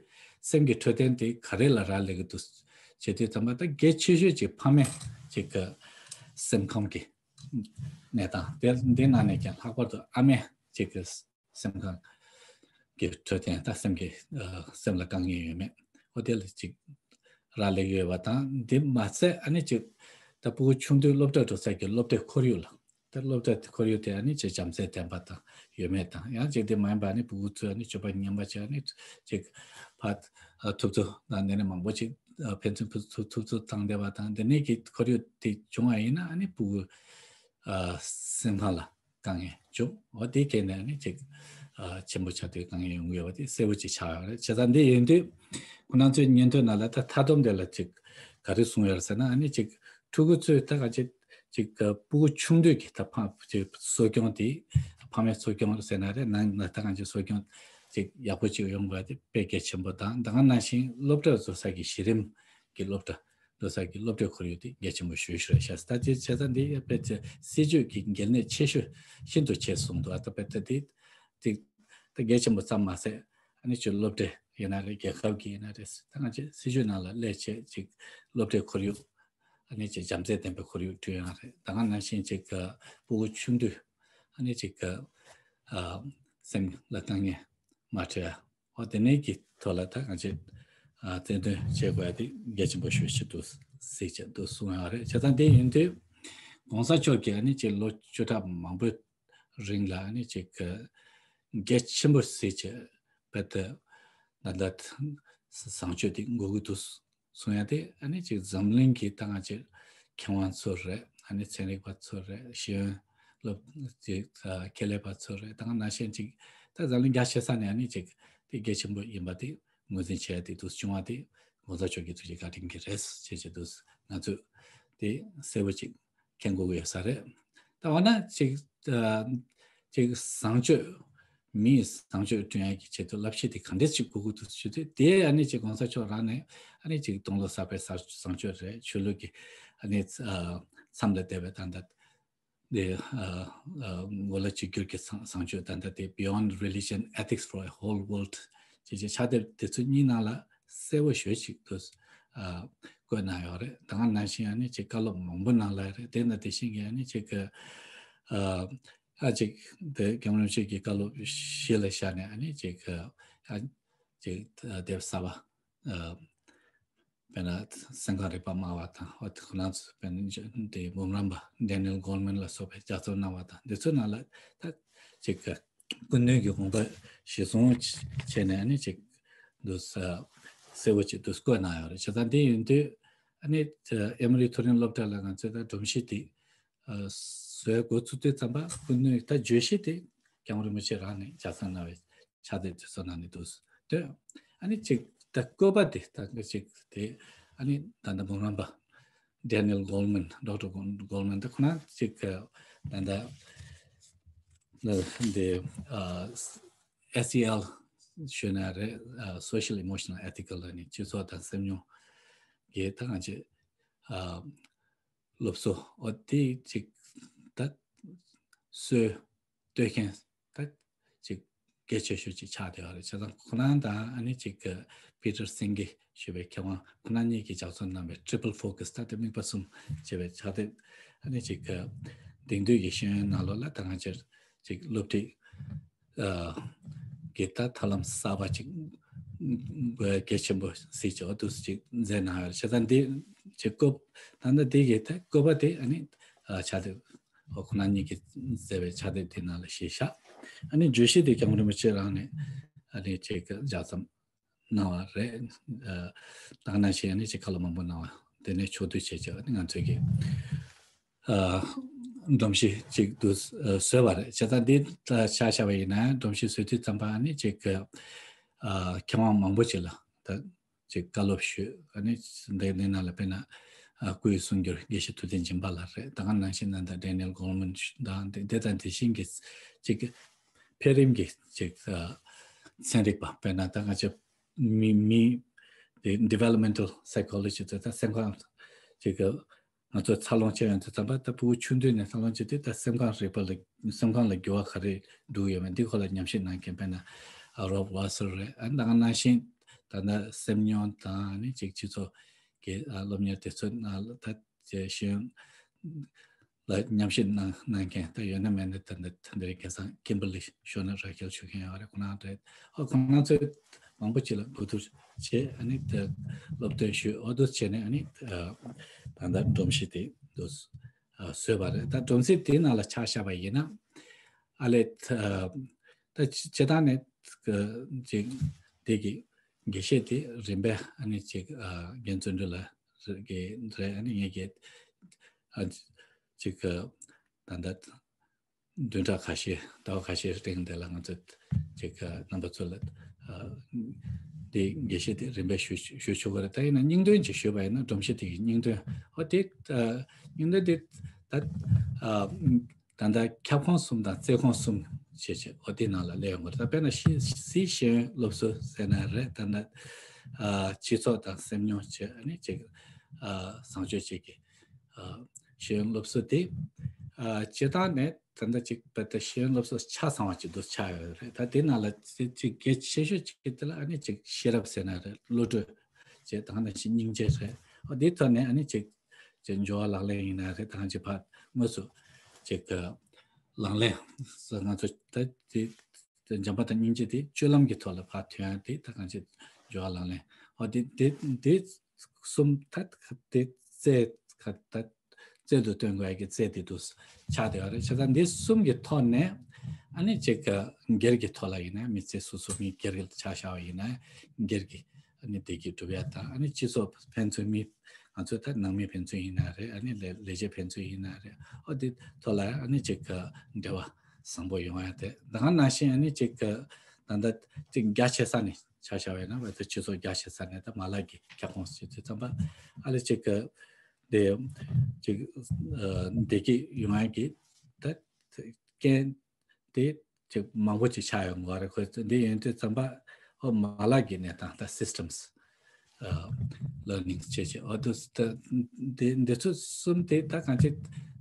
སེམས་ཀྱི་འཕྲོད་བསྟེན་དེ་ག་རེ་ལ་རག་ལས་ཀྱི་འདུག་བྱེད་དུས་ཙམ་པ་ད་གལ་ཆེ་ཤོས་ཅིག་ཕ་མས་ཅིག་གི་སེམས་ཁམས་ཀྱི་གནས་སྟངས་དེ་འདི་ནང་ནས་ཀྱང་ལྷག་པར་དུ་ཨ་མས་ཅིག་གི་སེམས་ཁམས་ཀྱི་འཕྲོད་བསྟེན་ད་སེམས་ཀྱི་ཨ་སེམས་ལ་དཀའ་ངལ་ཡོད་མེད་ཨོ་དེ་ལ་ཅིག་རག་ལས་ཡོད་པ་དང་། འདི་མ་ཚད་ཨ་ནི་ཅིག་ད་ཕྲུ་གུ་ཆུང་དུས་སློབ་གྲྭ་འགྲོ་ས་ཀྱི་སློབ་གྲྭའི་ཁོར་ཡུག་ལ་ད་སློབ་གྲྭ་ཁོར་ཡུག་དེ་ཨ་ནི་ཅིག་བྱམས་བརྩེ་ལྡན་པ་དང་ཡོད་མེད་དང་། ཡང་ཅིག་དེ་མ་ཡིན་པ་ཨ་ནི་ཕྲུ་གུ་ཚོས་ཨ་ནི་སྤྱོད་པ་ངན་པ་བྱས་ཨ་ནི་ཅིག་ཕར་ཨ་ཐུབ་ཚོད་དང་འདི་ནས་མང་པོ་ཅིག་ཨ་ཕན་ཚུན་ཕུ་ཐུབ་ཐུབ་ཚོད་བཏང་བསྡད་པ་དང་འདི་ནས་ཀྱི་ཁོར་ཡུག་དེ་བྱུང་བ་ཡིན་ན་ཨ་ནི་ཕྲུ་གུ་ཨ་སེམས་ཁམས་ལ་དཀའ་ངལ་བྱུང་། འོ་དེའི་རྐྱེན་ནས་ནི་ཅིག་ཨ་ཆེན་པོ་ཆགས་དུས་དཀའ་ངལ་ཡོང་གི་ཡོད་པ་དེ་གསལ་པོ་ཅིག་ཆགས་ཡོད་རེད། བྱས་ཙང་འདི་ཡིན་དུས་ཁོ་རང་ཚོའི་སྙན་ཐོའི་ནང་ལ་ད་མཐའ་སྡོམ་དེ་ལ་ཅིག་ག་རེ་གསུངས་ཡོད་རེད་ཟེར་ན་ཨ་ནི་ཅིག་ཕྲུ་གུ་ཚོས་ད་ག་ཅིག་ཅིག་ཕྲུ་གུ་ཆུང་དུས་ཀྱི་ད་ཕ་ཅིག་གསོ་སྐྱོང་དེ་ཕ་མའི་གསོ་སྐྱོང་ཟེར་ན་རེད། ནང་ན་ད་ག་ཅིག་གསོ་སྐྱོང་ཅིག་ཡག་པོ་ཅིག་ཡོང་དགོས་དེ་དཔེ་གལ་ཆེན་པོ་དང་། ད་ག་ནང་བཞིན་སློབ་གྲྭ་བཟོ་ས་ཀྱི་གཞི་རིམ་གྱི་སློབ་གྲྭ་འགྲོ་ས་ཀྱི་སློབ་གྲྭའི་ཁོར་ཡུག་དེ་གལ་ཆེན་པོ་ཞེ་ཞུ་རེད་ཤག་ད་དེ་བྱས་ཙང་འདི་དཔེ་ཆ་སྲིད་ཇུས་ཀྱི་གལ་གནད་ཆེ་ཤོས་ཤིན་ཏུ་ཆེ་གསུངས་འདུག་ཨ་ད་དཔེ་ད་དེ་དེ་ད་གལ་ཆེན་པོ་ཙམ་མ་ཟད་ཨ་ནི་ཅིག་སློབ་གྲྭ་ཡིན་ན་རེད། རྒྱལ་ཁབ་ཀྱི་ཡིན་ན་རེད། ད་ང་ཚོས་སྲིད་ཇུས་ནང་ལ་སླེབས་བྱས་ཅིག་སློབ་གྲྭའི་ཁོར་ཡུག་ཨ་ནི་ཅིག་བྱམས་བརྩེ་ལྡན་པའི་ཁོར་ཡུག་བསྐྲུན་ཡང་རེད། ད་ག་ནང་བཞིན་ཅིག་ཕྲུ་གུ་ཆུང་དུས་ཨ་ནི་ཅིག་སེམས་ལ་དཀའ་ངལ་མ་འཕྲད་ཡ། འོ་དེ་ནས་ཀྱི་ཐོག་ལ་ད་ང་ཚོས་ཨ་རྩལ་འདོན་བྱེད་དགོས་ཡ་དེ་གལ་ཆེན་པོ་ཞེ་ཞིག་འདུག་ཟེར་བྱས་འདུག་གསུང་ཡ་རེད། བྱས་ཙང་དེ་ཡིན་དུས་གོང་ས་མཆོག་གིས་ཨ་ནི་ཅིག་ལོ་བཅུ་ཕྲག་མང་པོའི་རིང་ལ་ཨ་ནི་ཅིག་གལ་ཆེན་པོ་ཟེར་བྱས་དཔེ་དེ་ད་ལྟ་བཟང་སྤྱོད་དེ་དགོས་ཀྱི་འདུག་གསུང་ཡ་དེ་ཨ་ནི་ཅིག་འཛམ་གླིང་གི་ད་ང་ཅིག་མཁས་དབང་ཚོ་རེད། ཨ་ནི་ཚན་རིག་པ་ཚོ་རེད། ཤེས་ཡོན་སློབ་ཅིག་ཨ་ཁྱད་ལས་པ་ཚོ་རེད། ད་ག་ནང་བཞིན་ཅིག་ད་འཛམ་གླིང་རྒྱ་ཆེ་ས་ནས་ཨ་ནི་ཅིག་དེ་གལ་ཆེན་པོ་ཡིན་པ་དེ་ངོས་འཛིན་བྱས་ཏེ་འདུག་བྱུང་བ་དེ་གོང་ས་མཆོག་གི་ཐུགས་རྗེ་བཀའ་དྲིན་གྱིས་རེད་ཅེས་བྱས་འདུག་ང་ཚོས་དེ་གསལ་པོ་ཅིག་མཁྱེན་དགོས་ཀྱི་ཡོད་ས་རེད། ད་འོ་ན་ཅིག་ཨ་ཅིག་བཟང་སྤྱོད་མིའི་བཟང་སྤྱོད་བསྐྲུན་ཡག་གི་ཆེད་དུ་བསླབ་བྱ་དེ་ག་འདྲས་ཅིག་དགོས་ཀྱི་འདུག་ཞུ་དུས་དེ་ཨ་ནི་ཅིག་གོང་ས་མཆོག་རང་ནས་ཨ་ནི་ཅིག་སྟོང་ལོ་གསར་པའི་བཟང་སྤྱོད་རེད། ཆོས་ལུགས་ཀྱི་ཨ་ནི་ཨ་མཚམས་ལ་བསྡད་པའི་ད་ལྟ་དེ་ཨ་ཨ་གོ་ལ་གཅིག་གྱུར་གྱི་བཟང་བཟང་སྤྱོད་ད་ལྟ་དེ་Beyond Religion, Ethics for a Whole World ཅེས་བྱས་ཕྱག་དེབ་དེ་ཚོ་གཉིས་ནང་ལ་གསལ་པོ་ཞེ་ཅིག་ཏུ་ཨ་བཀོད་གནང་ཡོད་རེད། ད་ག་ནང་བཞིན་ཨ་ནི་ཅིག་བཀའ་སློབ་མང་པོ་གནང་ལ་རེད། དེ་ནང་དེ་བཞིན་གྱི་ཨ་ནི་ཅིག་ཨ་ཨ་ཅིག་དེ་སྐྱབས་མགོན་རིན་པོ་ཆེ་གི་བཀའ་སློབ་གཞི་ལ་བཞག་ནས་ཨ་ནི་ཅིག་ཨ་ཅིག་དེབ་གསར་པ་ཨ་དཔེར་ན་སེམས་ཁམས་རིག་པ་སྨྲ་བ་དང་། འོ་དེ་ཁོ་རང་ཚོ་དཔེར་ན་དེ་འབུམ་རམས་པ་Daniel Goleman ལ་སོགས་པའི་ལྗགས་རྩོམ་གནང་བ་དང་། འདི་ཚོའི་ནང་ལ་ད་ཅིག་ཀུན་གླེང་གི་དགོངས་པ་གཞིར་བཟུང་བྱས་ནས་ཨ་ནི་ཅིག་འདུག་གསལ་པོ་ཅིག་འདུག་བཀོད་གནང་ཡོད་རེད། བྱས་ཙང་འདི་ཡིན་དུས་ཨ་ནི་ཨེ་མོ་རི་མཐོ་རིམ་སློབ་གྲྭ་ལ་ང་ཚོས་ད་སྒྲོམ་གཞི་དེ་ཨ་བཟོས་འགོ་ཚུགས་དུས་ཙམ་པ་ཀུན་གླེང་ད་བརྗོད་གཞི་དེ་སྐྱབས་མགོན་རིན་པོ་ཆེ་རང་ནས་ལྗགས་རྩོམ་གནང་བའི་ཕྱག་དེབ་དེ་ཚོ་ནང་ནས་འདུག་སྟོན། ཨ་ནི་ཅིག་ད་བཀོད་པ་དེ་ད་ཅིག་དེ་ཨ་ནི་ད་ལྟ་འབུམ་རམས་པ་Daniel Goleman, Doctor Goleman ད་ཁོ་ན་ཅིག་ད་ལྟ་འདི་ཨ་S E L ཞུས་ན་རེད། ཨ་Social Emotional Ethical ཨ་ནི་སྤྱི་ཚོགས་དང་སེམས་མྱོང་གི་ད་གང་ཅིག་ཨ་སློབ་གསོ་འོ་དེ་ཅིག་ད་སྲོལ་གཏོད་མཁན་ད་ཅིག་གལ་ཆེ་ཤོས་ཅིག་ཆགས་བསྡད་ཡོད་རེད། བྱས་ཙང་ཁོ་རང་དང་ཨ་ནི་ཅིག་Peter Senge ཞེས་པའི་མཁས་དབང་ཁོ་རང་གཉིས་ཀྱིས་ལྗགས་རྩོམ་གནང་བའི་Triple Focus ད་དེ་དམིགས་པ་གསུམ་ཅེས་པའི་ཕྱག་དེབ་ཨ་ནི་ཅིག་དེང་དུས་ཀྱི་ཤེས་ཡོན་ནང་ལོགས་ལ་ད་ང་ཅིག་ཅིག་སློབ་ཁྲིད་ཨ་གི་ད་ཐབས་ལམ་གསར་པ་ཅིག་གལ་ཆེན་པོ་ཟེར་གྱི་འོ་འདུག་ཅིག་མཛད་གནང་ཡོད་རེད། བྱས་ཙང་འདི་ཅིག་བཀོད་ད་ལྟ་འདི་གི་ད་བཀོད་པ་དེ་ཨ་ནི་ཨ་ཕྱག་དེབ་འོ་ཁོ་རང་གཉིས་ཀྱིས་མཛད་པའི་ཕྱག་དེབ་དེ་ནང་ལ་གཞི་བཞག་ཨ་ནི་བརྗོད་གཞི་དེ་སྐྱབས་མགོན་རིན་པོ་ཆེ་རང་ནས་ཨ་ནི་ཅིག་ལྗགས་རྩོམ་ གནང་བ་རེད། ཨ་ད་ག་ནང་བཞིན་ཨ་ནི་ཅིག་བཀའ་སློབ་མང་པོ་གནང་བ་དེ་ནས་ཕྱོགས་བསྡུས་བྱས་བྱས་ཨ་ནི་ང་ཚོས་ཀྱི་ཨ་སྒྲོམ་གཞི་ཅིག་ཏུ་ཨ་བཟོས་པ་རེད། བྱས་ཙང་འདི་ལ་ཆ་བཞག་པ་ཡིན་ན་སྒྲོམ་གཞི་བཟོས་དུས་ཙམ་པ་ཨ་ནི་ཅིག་ཨ་མཁས་དབང་མང་པོ་ཅིག་ལ་ད་ཅིག་བཀའ་སློབ་ཞུས། ཨ་ནི་འདི་འདི་ནང་ལ་དཔེར་ན་ཨ་སྐུའི་གསུང་སྒྱུར་དགེ་བཤེས་ཐུབ་བསྟན་སྦྱིན་པ་ལགས་རེད། ད་ག་ནང་བཞིན་ན་ད་Daniel Goleman དང་དེ་དེ་དང་དེ་བཞིན་གྱི་ཅིག་འཕེལ་རིམ་གྱི་ཅིག་ཨ་ཚན་རིག་པ། དཔེར་ན་ད་ང་ཚོ་མི་མི་དེ་developmental psychology དེ་ད་སེམས་ཁམས་ཅིག་ང་ཚོ་འཚར་ལོངས་བྱེད་ཡོང་དུས་ཙམ་པ་ད་ཕྲུ་གུ་ཆུང་དུས་ནས་འཚར་ལོངས་བྱེད་དུས་ད་སེམས་ཁམས་རིག་པ་ལ་སེམས་ཁམས་ལ་འགྱུར་བ་ག་རེ་འགྲོ་གི་ཡོད་མེད་འདི་སྐོར་ལ་ཉམས་ཞིབ་གནང་མཁན་དཔེར་ན་Rob Walser རེད། ཨ་ད་ག་ནང་བཞིན་ད་ལྟ་སེམས་མྱོང་དང་ཨ་ནི་ཅིག་སྤྱི་ཚོགས་ཀྱི་ཨ་སློབ་གཉེར་དེ་ཚོ་ནང་ལ་ད་ཅེས་ཤེས་ཡོན་ལ་ཉམས་ཞིབ་གནང་གནང་མཁན་ད་ཡོད་ན་མེད་ན་ད་འདི་ད་འདི་རིང་ཁ་སང་Kimberly Shona Raquel ཞུ་མཁན་ཡོད་རེད། ཁོ་རང་རེད། ཨོ་ཁོ་རང་ཚོས་མང་པོ་ཅིག་ལ་གོ་བསྡུར་བྱས། ཨ་ནི་ད་སློབ་སྟོན་ཞུས། ཨོ་འདུག་བྱས་ནས་ཨ་ནི་ད་ད་ལྟ་སྒྲོམ་གཞི་དེ་འདུག་ཨ་བཟོས་པ་རེད། ད་སྒྲོམ་གཞི་དེའི་ནང་ལ་ཆ་བཞག་པ་ཡིན་ན་ཨ་ལས་ད་ད་སྤྱི་བཏང་ནས་ཅིག་དེ་གི་དགེ་བཤེས་དེ་རིམ་པས་ཨ་ནི་ཅིག་ཨ་རྒན་བརྩོན་འགྲུས་ལགས་གི་རེད། ཨ་ནི་ངེད་ཀྱི་ཨ་ཅིག་ད་ལྟ་བདུན་ཕྲག་ཁ་ཤས་ཟླ་བ་ཁ་ཤས་རིང་དེ་ལ་ང་ཚོས་ཅིག་རྣམ་པ་ཚོ་ལ་དེ་དགེ་བཤེས་དེ་རིམ་པས་ཞུ་ཞུ་ཆོག་གི་རེད། ད་ཡིན་ན་སྙིང་དོན་ཅིག་ཞུས་པ་ཡིན་ན་སྒྲོམ་གཞི་དེ་གི་སྙིང་དོན་ཨོ་དེ་སྙིང་དོན་དེ་ད་ད་ལྟ་ཁྱབ་ཁོངས་གསུམ་དང་བརྩེ་ཁོངས་གསུམ་བྱས་བྱས་ཨོ་དེ་ནང་ལ་སླེབས་ཡོང་གི་རེད། ད་དཔེར་ན་སི་སི་ཤེས་ཡོན་སློབ་གསོ་ཟེར་ན་རེད། ད་ལྟ་སྤྱི་ཚོགས་དང་སེམས་མྱོང་བཅས་ཨ་ནི་ཅིག་བཟང་སྤྱོད་བཅས་ཀྱི་ཤེས་ཡོན་སློབ་གསོ་དེ་སྤྱིར་བཏང་ནས་ད་ལྟ་ཅིག་དཔེ་ད་ཤེས་ཡོན་སློབ་གསོ་ཆ་ཚང་བ་ཅིག་ཏུ་ཆགས་ཡོད་རེད། ད་དེ་ནང་ལ་ཅིག་གལ་ཆེ་ཤོས་ཅིག་དེ་ལ་ཨ་ནི་ཅིག་ཤེས་རབ་ཟེར་ན་རེད། བློ་གྲོས་བཅས་དང་ནང་བཞིན་སྙིང་རྗེ་རེད། ཨོ་དེའི་ཐོག་ནས་ཨ་ནི་ཅིག་ཅིག་འབྱོར་བ་ལག་ལེན་ཡིན་ན་རེད། དང་ཅིག་ཕར་དངོས་སུ་ཅིག་ལག་ལེན་ང་ཚོ་ད་དེ་དེ་བྱམས་པ་དང་སྙིང་རྗེ་དེ་སྤྱོད་ལམ་གྱི་ཐོག་ལ་ཕར་ཐོན་ཡ་དེ་ད་གང་ཅི་འབྱོར་བ་ལག་ལེན། ཨོ་དེ་དེ་དེ་གསུམ་ད་དེ་རྩེ་ད་རྩལ་དུ་སྟོན་དགོས་ཡ་གི་རྩལ་དེ་དུ་ཆགས་བསྡད་ཡོད་རེད། བྱས་ཙང་འདི་གསུམ་གྱི་ཐོག་ནས་ཨ་ནི་ཅིག་སྒེར་གྱི་ཐོག་ལ་ཡིན་ན་མི་ཚེ་སོ་སོ་མི་སྒེར་གྱི་ཆ་བཞག་པ་ཡིན་ན་སྒེར་གྱི་ཨ་ནི་བདེ་སྐྱིད་སྒྲུབ་ཡ་དང་ཨ་ནི་སྤྱི་ཚོགས་ཕན་ཚུན་མི་ང་ཚོ་ད་ནང་མི་ཕན་ཚུན་ཡིན་ན་རེད། ཨ་ནི་ལས་ལས་བྱེད་ཕན་ཚུན་ཡིན་ན་རེད། ཨོ་དེ་ཐོག་ལ་ཨ་ནི་ཅིག་འབྲེལ་བ་བཟང་པོ་ཡོང་ཡ་དེ་ད་ག་ནང་བཞིན་ཨ་ནི་ཅིག་ད་ལྟ་ཅིག་རྒྱ་ཆེ་ས་ནས་ཆ་བཞག་པ་ཡིན་ན་བ་དེ་སྤྱི་ཚོགས་རྒྱ་ཆེ་ས་ནས་ད་མ་ལག་གི་ཁྱབ་ཁོངས་སུ་ཚུད་ཙམ་པ་ཨ་ལས་ཅིག་དེ་ཅིག་བདེ་སྐྱིད་ཡོང་ཡ་གི་ད་རྐྱེན་དེ་ཅིག་མང་པོ་ཅིག་ཆགས་ཡོང་གི་རེད། ཁོ་ཚོ་འདི་ཡིན་དུས་ཙམ་པ་ཨོ་མ་ལག་གི་གནས་སྟངས་ད་systems learning བྱེད་བྱེད་ཨོ་དུ་འདི་འདི་ཚོ་གསུམ་དེ་ད་གང་ཅི་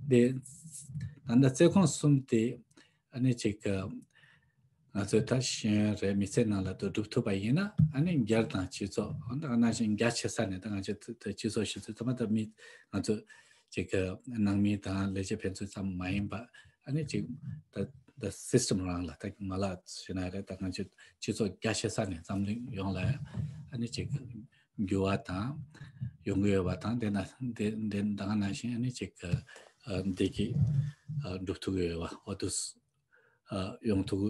འདི་ད་ལྟ་རྩལ་ཁོངས་གསུམ་དེ་ཨ་ནི་ཅིག་ང་ཚོས་ད་ཤེས་ཡོན་རེད་མི་ཚེ་ནང་ལ་དུ་སྒྲུབ་ཐུབ་པ་ཡིན་ན་ཨ་ནི་སྒེར་དང་སྤྱི་ཚོགས་ཨ་ནི་ནང་བཞིན་རྒྱ་ཆེ་ས་ནས་ད་ང་ཚོས་སྤྱི་ཚོགས་ཞུ་ཚོད་ད་མ་ད་མི་ང་ཚོ་ཅིག་གི་ནང་མི་དང་ལས་བྱེད་ཕན་ཚུན་ཙམ་མ་ཡིན་པ་ཨ་ནི་ཅིག་ད་ད་system རང་ལ་ད་མ་ལག་ཞུ་ན་རེད། ད་ང་ཚོ་སྤྱི་ཚོགས་རྒྱ་ཆེ་ས་ནས་འཛམ་གླིང་ཡོངས་ལ་ཨ་ནི་ཅིག་འགྱུར་བ་དང་ཡོང་གི་ཡོད་པ་དང་དེ་ན་དེ་དེ་ད་ག་ནང་བཞིན་ཨ་ནི་ཅིག་གི་བདེ་སྐྱིད་སྒྲུབ་ཐུབ་ཀྱི་ཡོད་པ་ཨོ་དུ། ཡོང་ཐུབ་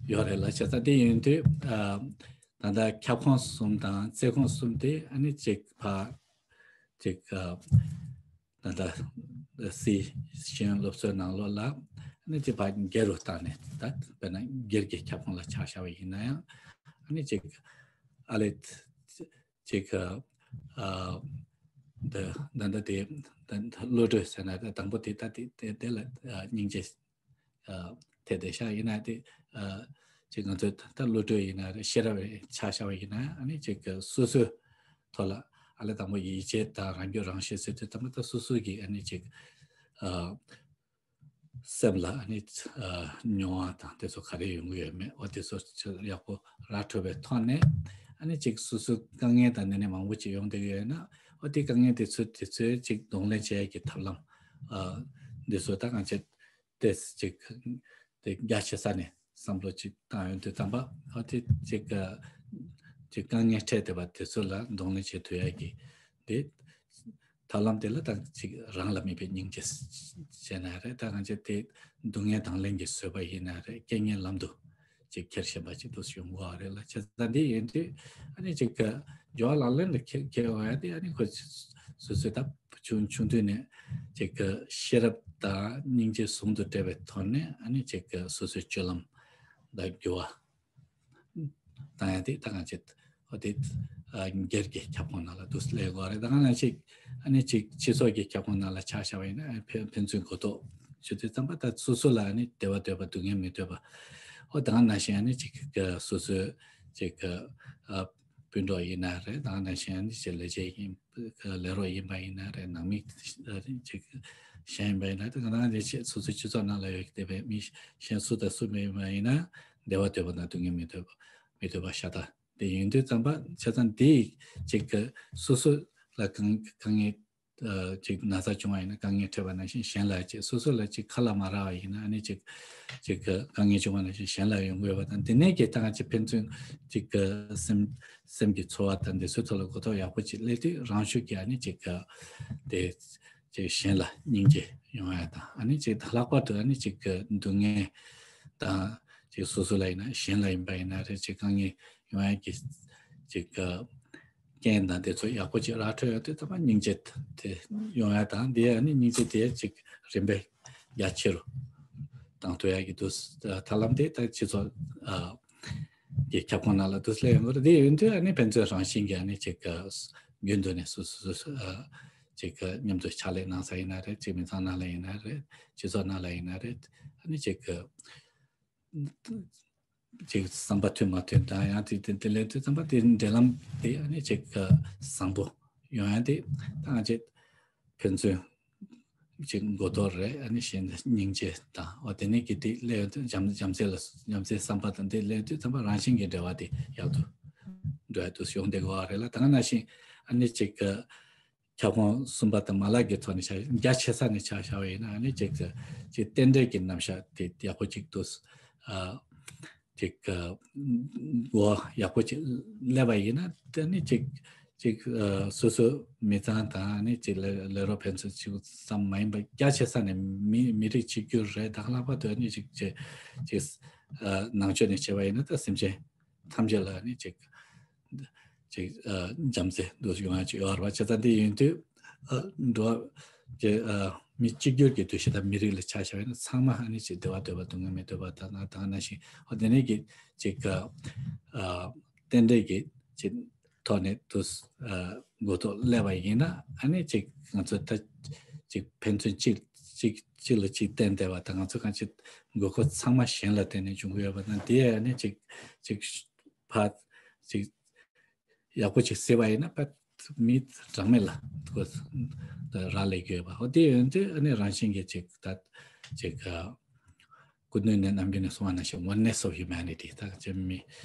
ཡོད་རེད་ལ། བྱས་ཙང་དེ་ཡིན་དུས་ད་ལྟ་ཁྱབ་ཁོངས་གསུམ་དང་རྩལ་ཁོངས་གསུམ་དེ་ཨ་ནི་ཅིག་ཕ་ཅིག་ད་ལྟ་སི་ཤེས་ཡོན་སློབ་གསོའི་ནང་ལོགས་ལ་ཨ་ནི་ཅིག་ཕ་སྒེར་རུ་བཏང་ནས་ད་དཔེར་ན་སྒེར་གྱི་ཁྱབ་ཁོངས་ལ་ཆ་བཞག་པ་ཡིན་ན་ཡང་ཨ་ནི་ཅིག་ཨ་ལས། ཅིག་ཨ་ད་ད་ད་དེ་ད་བློ་གྲོས་ཟེར་ན་ད་དང་པོ་དེ་ད་དེ་དེ་དེ་ལ་སྙིང་རྗེ་ཐེབས་ཏེ་ཤ་ཡིན་ན་དེ་ཅིག་ང་ཚོས་ད་བློ་གྲོས་ཡིན་ན་རེད་ཤེས་རབ་ཆ་བཞག་པ་ཡིན་ན་ཨ་ནི་ཅིག་སོ་སོའི་ཐོག་ལ་ཨ་ལས་དང་པོ་ཡིད་ཆེས་དང་རང་རྒྱུད་རང་ཤེས་ཟེར་དུས་ད་མ་ད་སོ་སོ་གི་ཨ་ནི་ཅིག་ཨ། སེམས་ལ་ཨ་ནི་ཨ་མྱོང་བ་དང་དེ་ཚོ་ག་རེ་ཡོང་གི་ཡོད་མེད་འོ་དེ་ཚོ་ཡག་པོ་ར་འཕྲོད་པའི་ཐོག་ནས་ཨ་ནི་ཅིག་སོ་སོའི་དཀའ་ངལ་དང་འདི་ནས་མང་པོ་ཅིག་ཡོང་བསྡད་ཀྱི་ཡོད་ན་འོ་དེ་དཀའ་ངལ་དེ་ཚོ་དེ་ཚོའི་ཅིག་གདོང་ལེན་བྱེད་ཡག་གི་ཐབས་ལམ་ཨ་འདི་ཚོ་ད་གང་ཅི་ཏེས་ཅིག་དེ་རྒྱ་ཆེ་ས་ནས་བསམ་བློ་ཅིག་བཏང་ཡོང་དུས་ཙམ་པ་འོ་དེ་ཅིག་ཅིག་དཀའ་ངལ་འཕྲད་བསྡད་པ་དེ་ཚོ་ལ་གདོང་ལེན་བྱེད་ཐུབ་ཡག་གི་དེ། ཐབས་ལམ་དེ་ལ་ད་ཅིག་རང་ལ་དམིགས་པའི་སྙིང་རྗེ་བྱས་ན་རེད། ད་གང་ཅི་དེ་སྡུག་བསྔལ་དང་ལེན་གྱི་བཟོད་པ་ཡིན་ན་རེད། རྐྱེན་ངན་ལམ་དུ་ ཅིག་འཁྱེར་བཞིན་པ་ཅིག་ཏུ་ཡོང་གི་ཡོད་རེད་ལ། བྱས་ཙང་འདི་ཡིན་དུས་ཨ་ནི་ཅིག་གི་སྦྱོར་བ་ལག་ལེན་ལ་འཁྱེར་འཁྱེར་ཡོང་ཡ་དེ་ཨ་ནི་ཁོ་སོ་སོའི་ད་ཆུང་ཆུང་དུས་ནས་ཅིག་གི་ཤེས་རབ་དང་སྙིང་རྗེ་ཟུང་དུ་འབྲེལ་བའི་ཐོག་ནས་ཨ་ནི་ཅིག་གི་སོ་སོའི་སྤྱོད་ལམ་ལ་འགྱུར་བ་བཏང་ཡ་དེ་ད་གང་ཅིག་ཨོ་དེ་ཨ་སྒེར་གྱི་ཁྱབ་ཁོངས་ནང་ལ་འདུག་སླེབས་ཡོད་རེད། ད་གང་ན་ཅིག་ཨ་ནི་ཅིག་སྤྱི་ཚོགས་ཀྱི་ཁྱབ་ཁོངས་ནང་ལ་ཆ་བཞག་པ་ཡིན་ན་ཨ་ཕན་ཕན་ཚུན་གོ་རྟོགས་ཞུ་དུས་ཙམ་པ་ད་སོ་སོ་ལ་ཨ་ནི་བདེ་བ་འདོད་པ་སྡུག་བསྔལ་མི་འདོད་པ་ཨོ་ད་གང་ནང་བཞིན་ཨ་ནི་ཅིག་སོ་སོའི་ཅིག་ཨ་སྤུན་གྲོགས་ཡིན་ན་རེད། ད་གང་ནང་བཞིན་ཨ་ནི་ཅིག་ལས་བྱེད་ཡིན་ལས་རོགས་ཡིན་པ་ཡིན་ན་རེད། ནང་མི་ཅིག་གཞན་ཡིན་པ་ཡིན་ན་ད་གང་ནང་བཞིན་སོ་སོའི་སྤྱི་ཚོགས་ནང་ལ་ཡོད་བསྡད་པའི་མི་གཞན་སུ་དང་སུ་མི་ཡིན་པ་ཡིན་ན་བདེ་བ་འདོད་པ་དང་སྡུག་བསྔལ་མི་འདོད་པ་མི་འདོད་པ་ཤ་སྟག་དེ་ཡིན་དུས་ཙམ་པ་བྱས་ཙང་དེ་ཅིག་གི་སོ་སོ་ལ་དཀའ་དཀའ་ངལ་ཨ་ཅིག་ན་ཚ་བྱུང་བ་ཡིན་ན་དཀའ་ངལ་འཕྲད་པ་ནང་བཞིན་གཞན་ལ་ཅིག་སོ་སོ་ལ་ཅིག་ཁ་ལ་མ་རག་པ་ཡིན་ན་ཨ་ནི་ཅིག་ཅིག་གི་དཀའ་ངལ་བྱུང་བ་ནང་བཞིན་གཞན་ལ་ཡོང་གི་ཡོད་པ་དང་དེ་ནས་ཀྱི་ད་གང་ཅིག་ཕན་ཚུན་ཅིག་གི་སེམས་སེམས་ཀྱི་ཚོར་བ་དང་དེ་ཚོའི་ཐོག་ལ་གོ་རྟོགས་ཡག་པོ་ཅིག་སླེབས་དུས་རང་ཤུགས་ཀྱིས་ཨ་ནི་ཅིག་གི་དེ་ཅིག་གཞན་ལ་སྙིང་རྗེ་ཡོང་ཡ་དང་ཨ་ནི་ཅིག་ལྷག་པར་དུ་ཨ་ནི་ཅིག་གི་སྡུག་བསྔལ་དང་ཅིག་སོ་སོ་ལ་ཡིན་ན་གཞན་ལ་ཡིན་པ་ཡིན་ན་རེད། ཅིག་དཀའ་ངལ་ཡོང་ཡ་གི་ཅིག་གི་རྐྱེན་དང་དེ་ཚོ་ཡག་པོ་ཅིག་རག་འཕྲོད་ཡོང་དུས་ད་མ་སྙིང་རྗེ་དེ་ཡོང་ཡ་དང་དེ་ཨ་ནི་སྙིང་རྗེ་དེ་ཅིག་རིམ་པས་རྒྱ་ཆེ་རུ་བཏང་ཐུབ་ཡ་གི་འདུག་ད་ལམ་དེ་ད་སྤྱི་ཚོགས་ཨ་གི་ཁྱབ་ཁོངས་ནང་ལ་འདུག་སླེབས་ཡོང་གི་རེད། དེ་ཡིན་དུས་ཨ་ནི་ཕན་ཚུན་རང་བཞིན་གྱིས་ཨ་ནི་ཅིག་གི་རྒྱུན་དུ་ནས་སུ་སུ་སུ་ཨ་ཅིག་གི་མཉམ་དུ་ཕྱག་ལས་གནང་ས་ཡིན་ན་རེད། ཅིག་མི་ཚང་ནང་ལ་ཡིན་ན་རེད། སྤྱི་ཚོགས་ནང་ལ་ཡིན་ན་རེད། ཨ་ནི་ཅིག་གི་ཅིག་བསམ་པ་མཐུན་མ་མཐུན་དང་ཡང་དེ་དེ་དེ་ལས་དུས་ཙམ་པ་དེ་འབྲེལ་ལམ་དེ་ཨ་ནི་ཅིག་བཟང་པོ་ཡོང་ཡ་དེ་ད་ང་ཅིག་ཕན་ཚུན་ཅིག་མགོ་གཏོགས་རེད། ཨ་ནི་གཞན་དུ་སྙིང་རྗེ་དང་འོ་དེ་ནས་ཀྱི་དེ་སླེབས་ཡོང་དུས་བྱམས་བྱམས་བརྩེ་ལ་བྱམས་བརྩེའི་བསམ་པ་དང་དེ་སླེབས་དུས་ཙམ་པ་རང་བཞིན་གྱི་འབྲེལ་བ་དེ་ཡག་ཏུ་འགྲོ་ཡ་དུ་ཡོང་བསྡད་དགོས་པ་རེད་ལ། ད་ག་ནང་བཞིན་ཨ་ནི་ཅིག་ཁྱབ་ཁོངས་གསུམ་པ་དང་མ་ལག་གི་ཐོག་ནས་ཆ་རྒྱ་ཆེ་ས་ནས་ཆ་བཞག་པ་ཡིན་ན་ཨ་ནི་ཅིག་ཅིག་རྟེན་འབྲེལ་གྱི་རྣམ་གཞག་དེ་ཡག་པོ་ཅིག་ཏུ་ཨ་ཅིག་གོ་ཡག་པོ་ཅིག་སླེབས་པ་ཡིན་ན་དེ་ནི་ཅིག་ཅིག་སོ་སོ་མི་ཚང་དང་ཨ་ནི་ཅིག་ལས་ལས་རོགས་ཕན་ཚུན་ཅིག་ཙམ་མ་ཡིན་པ་རྒྱ་ཆེ་ས་ནས་མི་མི་རིགས་གཅིག་གྱུར་རེད། ད་ལྷག་པར་དུ་ཨ་ནི་ཅིག་ཅིག་ཅིག་ནང་ཆོས་ནས་བྱས་པ་ཡིན་ན་ད་སེམས་ཅན་ཐམས་ཅད་ལ་ནི་ཅིག་ཅིག་ཨ་བྱམས་བརྩེ་འདུ་ཡོང་ཡ་ཅིག་ཡོད་རེད་པ། བྱས་ཙང་འདི་ཡིན་དུས་ཨ་འགྲོ་བ་ཅིག་ཨ་མི་གཅིག་གྱུར་གྱི་འདུ་ཤེས་དང་མི་རིགས་ལ་ཆ་བཞག་པ་ཡིན་ན་ཚང་མ་ཨ་ནི་ཅིག་བདེ་བ་འདོད་པ་སྡུག་བསྔལ་མི་འདོད་པ་དང་ན་དང་ན་ཞིག་ཨ་དེ་ནས་ཀྱི་ཅིག་ཨ་རྟེན་འབྲེལ་གྱི་ཅིག་ཐོག་ནས་འདུ་ཨ་མགོ་ཐོག་སླེབས་པ་ཡིན་ན་ཨ་ནི་ཅིག་ང་ཚོ་ད་ཅིག་ཕན་ཚུན་གཅིག་གཅིག་གཅིག་ལ་གཅིག་བརྟེན་བསྡད་པ་དང་ང་ཚོ་གང་ཅིག་དགོས་མཁོ་ཚང་མ་གཞན་ལ་བརྟེན་ནས་འབྱུང་གི་ཡོད་པ་དང་དེ་ཨ་ནི་ཅིག་ཅིག་ཕར་ཅིག་ཡག་པོ་ཅིག་གཟིགས་པ་ཡིན་ན་ཕར་མི་གྲངས་མེད་ལ་ཁོ་རག་ལས་ཀྱི་ཡོད་པ། ཨོ་དེ་ཡོང་དུས་ཨ་ནི་རང་བཞིན་གྱིས་ཅིག་ད་ཅིག་སྐུ་མདུན་ནས་ནམ་རྒྱུན་ནས་གསུངས་པ་ནང་བཞིན་oneness of humanity ད་ཅིག་མི་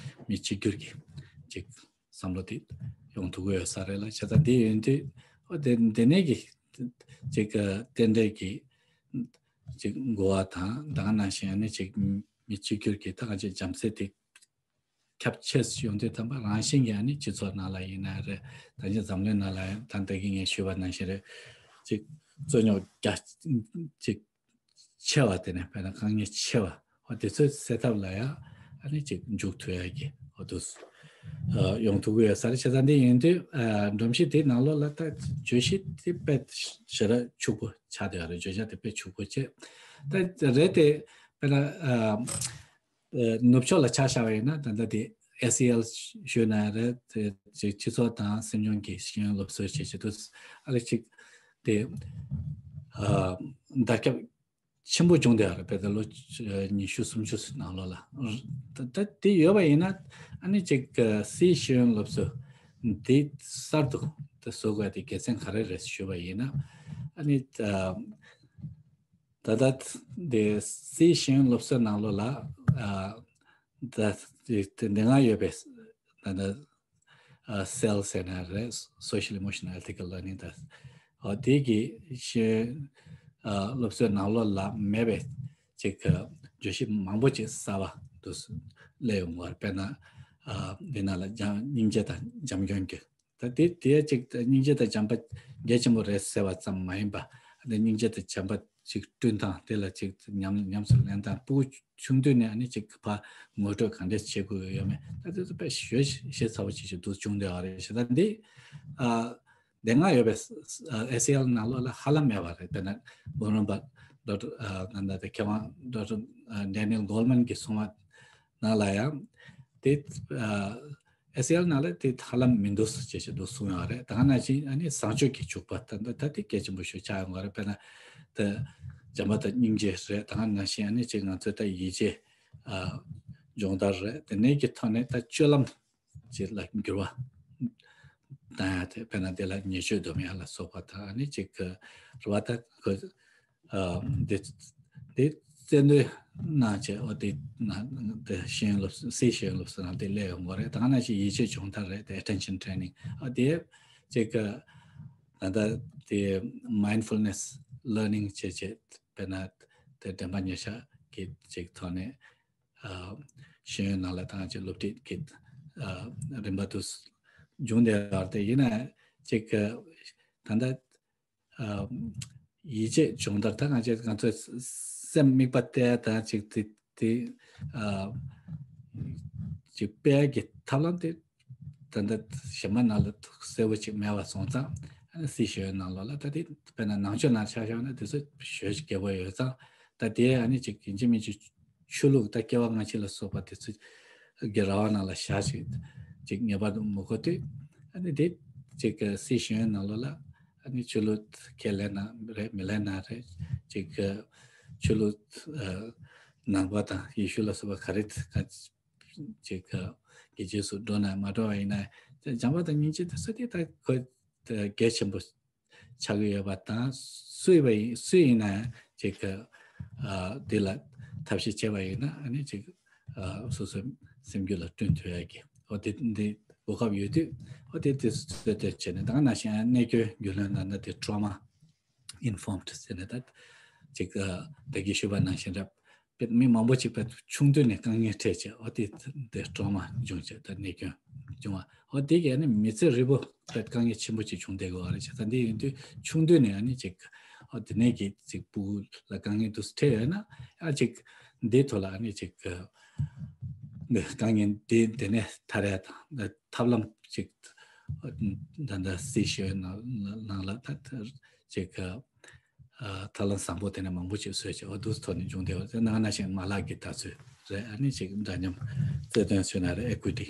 མི་གཅིག་གྱུར་གྱི་ཅིག་བསམ་བློ་དེ་ཡོང་ཐུབ་ཀྱི་ཡོད་ས་རེད་ལ། བྱས་ཙང་དེ་ཡོང་དུས་ཨོ་དེ་དེ་ནས་ཀྱི་ཅིག་རྟེན་འབྲེལ་གྱི་ཅིག་གོ་བ་དང་ད་ག་ནང་བཞིན་ཨ་ནི་ཅིག་མི་གཅིག་གྱུར་གྱི་ད་ག་ཅིག་བྱམས་བརྩེ་དེ་ཁྱབ་ཆེ་ཡོང་དུས་ཙམ་པ་རང་བཞིན་གྱིས་ཨ་ནི་སྤྱི་ཚོགས་ནང་ལ་ཡིན་ན་རེད། ད་ཅི་འཛམ་གླིང་ནང་ལ་ཡང་ད་ལྟ་གི་ངས་ཞུས་པ་ནང་བཞིན་རེད། ཅིག་རྩོད་རྙོག་རྒྱ་ཅིག་ཆེ་བ་དེ་ནས་དཔེར་ན་དཀའ་ངལ་ཆེ་བ་ཨོ་དེ་ཚོའི་སེལ་ཐབས་ལ་ཡང་ཨ་ནི་ཅིག་འཇུག་ཐུབ་ཡ་གི་ཨོ་དུ་ཡོང་ཐུབ་ཀྱི་ཡོད་ས་རེད། བྱས་ཙང་འདི་ཡིན་དུས་སྒྲོམ་གཞི་དེའི་ནང་ལོགས་ལ་ད་བརྗོད་གཞི་དེ་དཔེ་ཞེ་དྲག་ཕྱུག་པོ་ཆགས་བསྡད་ཡོད་རེད། བརྗོད་བྱ་དེ་དཔེ་ཕྱུག་པོ་བྱས་ད་རེད་དེ་དཔེར་ན། ཨ་ནུབ་ཕྱོགས་ལ་ཆ་བཞག་པ་ཡིན་ན་ད་ལྟ་དེ་ཨེ་སི་ཨེལ་ཞུས་ན་རེད། དེ་ཅིག་སྤྱི་ཚོགས་དང་སེམས་མྱོང་གི་ཤེས་ཡོན་སློབ་གསོའི་ཆེད་དུ་ཨ་རེ་ཅིག་དེ་ཨ་བརྡ་ཁྱབ་ཆེན་པོ་བྱུང་བསྡད་ཡོད་རེད། དཔེ་ད་ལོ་ཉི་ཤུ་སུམ་ཅུ་ནང་ལོགས་ལ་ད་ད་དེ་ཡོད་པ་ཡིན་ན་ཨ་ནི་ཅིག་སིའི་ཤེས་ཡོན་སློབ་གསོ་དེ་གསར་དུ་དེ་བཟོ་དགོས་དེ་དགེ་མཚན་ག་རེ་རེད་ཞུས་པ་ཡིན་ན་ཨ་ནི། ད་ལྟ་དེ་སིའི་ཤེས་ཡོན་སློབ་གསོའི་ནང་ལོགས་ལ་ཨ་ད་དེ་དེ་འདི་སྔ་ཡོད་པའི་ད་ལྟ་ཨ་སེལ་ཟེར་ན་རེད། Social Emotional Ethical Learning ད་ཨ་དེ་གི་ཤེས་ཡོན་ཨ་སློབ་གསོའི་ནང་ལོགས་ལ་མེད་པའི་ཅིག་བརྗོད་གཞི་མང་པོ་ཅིག་གསར་པ་དུ་སླེབས་ཡོང་གི་རེད། དཔེར་ན་ཨ་འདི་ནང་ལ་སྙིང་རྗེ་དང་བྱམས་སྐྱོང་གི་ད་དེ་དེ་ཅིག་སྙིང་རྗེ་དང་བྱམས་པ་གལ་ཆེན་པོ་རེད་ཟེར་བ་ཙམ་མ་ཡིན་པ། ཨ་ནི་སྙིང་རྗེ་དང་བྱམས་པ་ ཅིག་བསྐྲུན་སྟངས་དེ་ལ་ཅིག་ཉམས་ཉམས་སུ་ལེན་སྟངས། སྤུ་གུ་ཆུང་དུས་ནས་ཨ་ནི་ཅིག་ཕར་ངོ་སྤྲོད་ག་འདྲས་བྱེད་དགོས་ཡོད་མེད། ད་དེ་ཚོ་དཔེ་ཞེ་ཞེ་ཚ་བོ་ཅིག་ཅིག་འདུག་བྱུང་བསྡད་པ་རེད། བྱས་ཙང་འདི་ཨ་དེ་སྔ་ཡོད་པའི་ཨེ་སི་ཨེལ་ནང་ལོགས་ལ་ཧ་ལམ་མེད་པ་རེད། དཔེར་ན་འབུམ་རམས་པ་ཌོག་ཊར་ཨ་ད་ལྟ་དེ་མཁས་དབང་ཌོག་ཊར་ཨ་ཌེ་ནི་ཨེལ་གོལ་མན་གྱིས་གསུངས་པ་ནང་ལ་ཡང་དེ་ཨ་ཨེ་སི་ཨེལ་ནང་ལ་དེ་ཧ་ལམ་མི་འདུག་ཅེས་ཞིག་འདུག་གསུངས་ཡོད་རེད། ད་ག་ནང་བཞིན་ཨ་ནི་བཟང་སྤྱོད་ཀྱི་འཇུག་པ་ད་ད་ད་དེ་གལ་ཆེན་པོ་ཞིག་ཆགས་ཡོང་བ་རེད། དཔེར་ན་ད་བྱམས་པ་དང་སྙིང་རྗེ་རེད། ད་ག་ནང་བཞིན་ཨ་ནི་ཅིག་ང་ཚོས་ད་ཡིད་ཆེས་ཨ་སྦྱོང་བརྡར་རེད། དེ་ནས་ཀྱི་ཐོག་ནས་ད་སྤྱོད་ལམ་ཅིག་ལ་འགྱུར་བ་བཏང་ཡ་དེ། དཔེར་ན་དེ་ལ་ཉེས་སྤྱོད་སྡོམ་ཡ་ལ་སོགས་པ་དང་ཨ་ནི་ཅིག་གི་རེད་པ། ད་ཁོ་ཨ་དེ་དེ་རྩལ་འདོན་གནང་བྱས། འོ་དེ་ན་དེ་ཤེས་ཡོན་སློབ་གསོ་སི་ཤེས་ཡོན་སློབ་གསོ་ནང་དེ་སླེབས་ཡོང་གི་རེད། ད་ག་ནང་བཞིན་ཡིད་ཆེས་སྦྱོང་བརྡར་རེད། དེ་ཨེ་ཊེན་ཤན་ཊེ་རེ་ནིང་། ཨ་དེ་ཅིག་གི་ད་ལྟ་དེ་མའིན་ཌ་ཕུལ་ནེ་སི་ལར་ནིང་བྱས་བྱས། དཔེར་ན་དེ་དྲན་པ་ཉེར་བཞག་གི་ཅིག་ཐོག་ནས་ཨ་ཤེས་ཡོན་ནང་ལ་ད་ཅིག་སློབ་ཁྲིད་ཀྱི་ཨ་རིམ་པ་དུ་སྦྱོང་བསྡད་པ་དེ་ཡིན་ན་ཅིག་གི་ད་ལྟ་ཨ་ཡིད་ཆེས་སྦྱོང་བརྡར། ད་ང་ཚོས་ང་ཚོའི་སེམས་དམིགས་པ་གཏད་ད་ཅིག་དེ་དེ་ཨ་ཅིག་སྤེལ་གྱི་ཐབས་ལམ་དེ་ད་ལྟ་གཞན་པ་ནང་ལ་གསལ་བོ་ཅིག་མེད་པ་སོང་ཙང་། ཨ་ནི་སི་ཤེས་ཡོན་ནང་ལོགས་ལ་ད་དེ་དཔེར་ན་ནང་ཆོས་ནང་ཆ་བཞག་ན་དེ་ཚོ་ཞེ་པོ་ཅིག་རྒྱས་པོ་ཡོད་ཙང་། ད་དེ་ཨ་ནི་ཅིག་ཡིན་གཅིག་མིན་གཅིག་ཆོས་ལུགས་ད་སྐྱེ་བ་སྔ་ཕྱི་ལ་སོགས་པ་དེ་ཚོ་གི་ར་བ་ནང་ལ་བཞག་ཅིག་ཅིག་ངེས་པར་དུ་མི་དགོས་དུས། ཨ་ནི་དེ་ཅིག་གི་སི་ཤེས་ཡོན་ནང་ལོགས་ལ་ཨ་ནི་ཆོས་ལུགས་ཁས་ལེན་ན་རེད་མི་ལེན་ན་རེད། ཅིག་གི་ཆོས་ལུགས་ཨ་ནང་པ་དང་ཡེ་ཤུ་ལ་སོགས་པ་ག་རེ་ག་ཅིག་གི་རྗེས་སུ་འགྲོ་ན་མ་འགྲོ་བ་ཡིན་ན། བྱམས་པ་དང་སྙིང་རྗེ་དེ་ཚོ་དེ་ད་ཁོ་གལ་ཆེན་པོ་ཆགས་ཀྱི་ཡོད་པ་དང་། སུ་ཡིན་པ་ཡིན་སུ་ཡིན་ན་ཅིག་གི་ཨ་དེ་ལ་ཐབས་ཤེས་བྱས་པ་ཡིན་ན་ཨ་ནི་ཅིག་ཨ་སོ་སོའི་སེམས་རྒྱུད་ལ་བསྐྲུན་ཐུབ་ཡ་གི། འོ་དེ་འདི་གོ་སྐབས་ཡོད་དུས་འོ་དེ་དེ་གསོལ་སྟོན་བྱས་ནས། ད་ག་ནང་བཞིན་གནས་སྐྱོན་རྒྱུས་ལོན་ནང་ན་དེ་ཊོ་མ་ཨིན་ཧྥོམ་ཌི་ཟེར་ནས་ད་ཅིག་ཨ་ད་གིན་ཞུས་པ་ནང་བཞིན་རེད། དཔེ་མི་མང་པོ་ཅིག་དཔེ་ཆུང་དུས་ནས་དཀའ་ངལ་འཕྲད་བྱས། འོ་དེ་དེ་ཊོ་མ་བྱུང་བྱས་ད་གནས་སྐྱོན་བྱུང་བ། འོ་དེ་གིས་ཨ་ནི་མི་ཚེ་རིལ་པོ་དཔེ་དཀའ་ངལ་ཆེན་པོ་ཅིག་བྱུང་བསྡད་ཀྱི་ཡོད་རེད། བྱས་ཙང་འདི་ཡིན་དུས་ཆུང་དུས་ནས་ཨ་ནི་ཅིག་འོ་དེ་ནས་ཀྱི་ཅིག་སྤུ་གུ་ལ་དཀའ་ངལ་འདུག་འཕྲད་ཡོད་ན། ཨ་ཅིག་འདིའི་ཐོག་ལ་ཨ་ནི་ཅིག་དཀའ་ངལ་འདི་དེ་ནས་ཐར་ཡ་དང་ཐབས་ལམ་ཅིག་ད་ལྟ་སི་ཤེས་ཡོན་ནང་ལ་ད་ཅིག་ཨ་ཐབས་ལམ་བཟང་པོ་དེ་ནས་མང་པོ་ཅིག་བཟོས་བྱས། འོ་འདུག་ཐོག་ནས་བྱུང་བསྡད་པ་དེ་ནང་ན་ཞིག་མ་ལག་གི་དར་ཚུལ་རེད། ཨ་ནི་ཅིག་འདྲ་མཉམ་རྩལ་འདོན་བྱས་ན་རེད། ཨེ་ཀུའི་ཊི་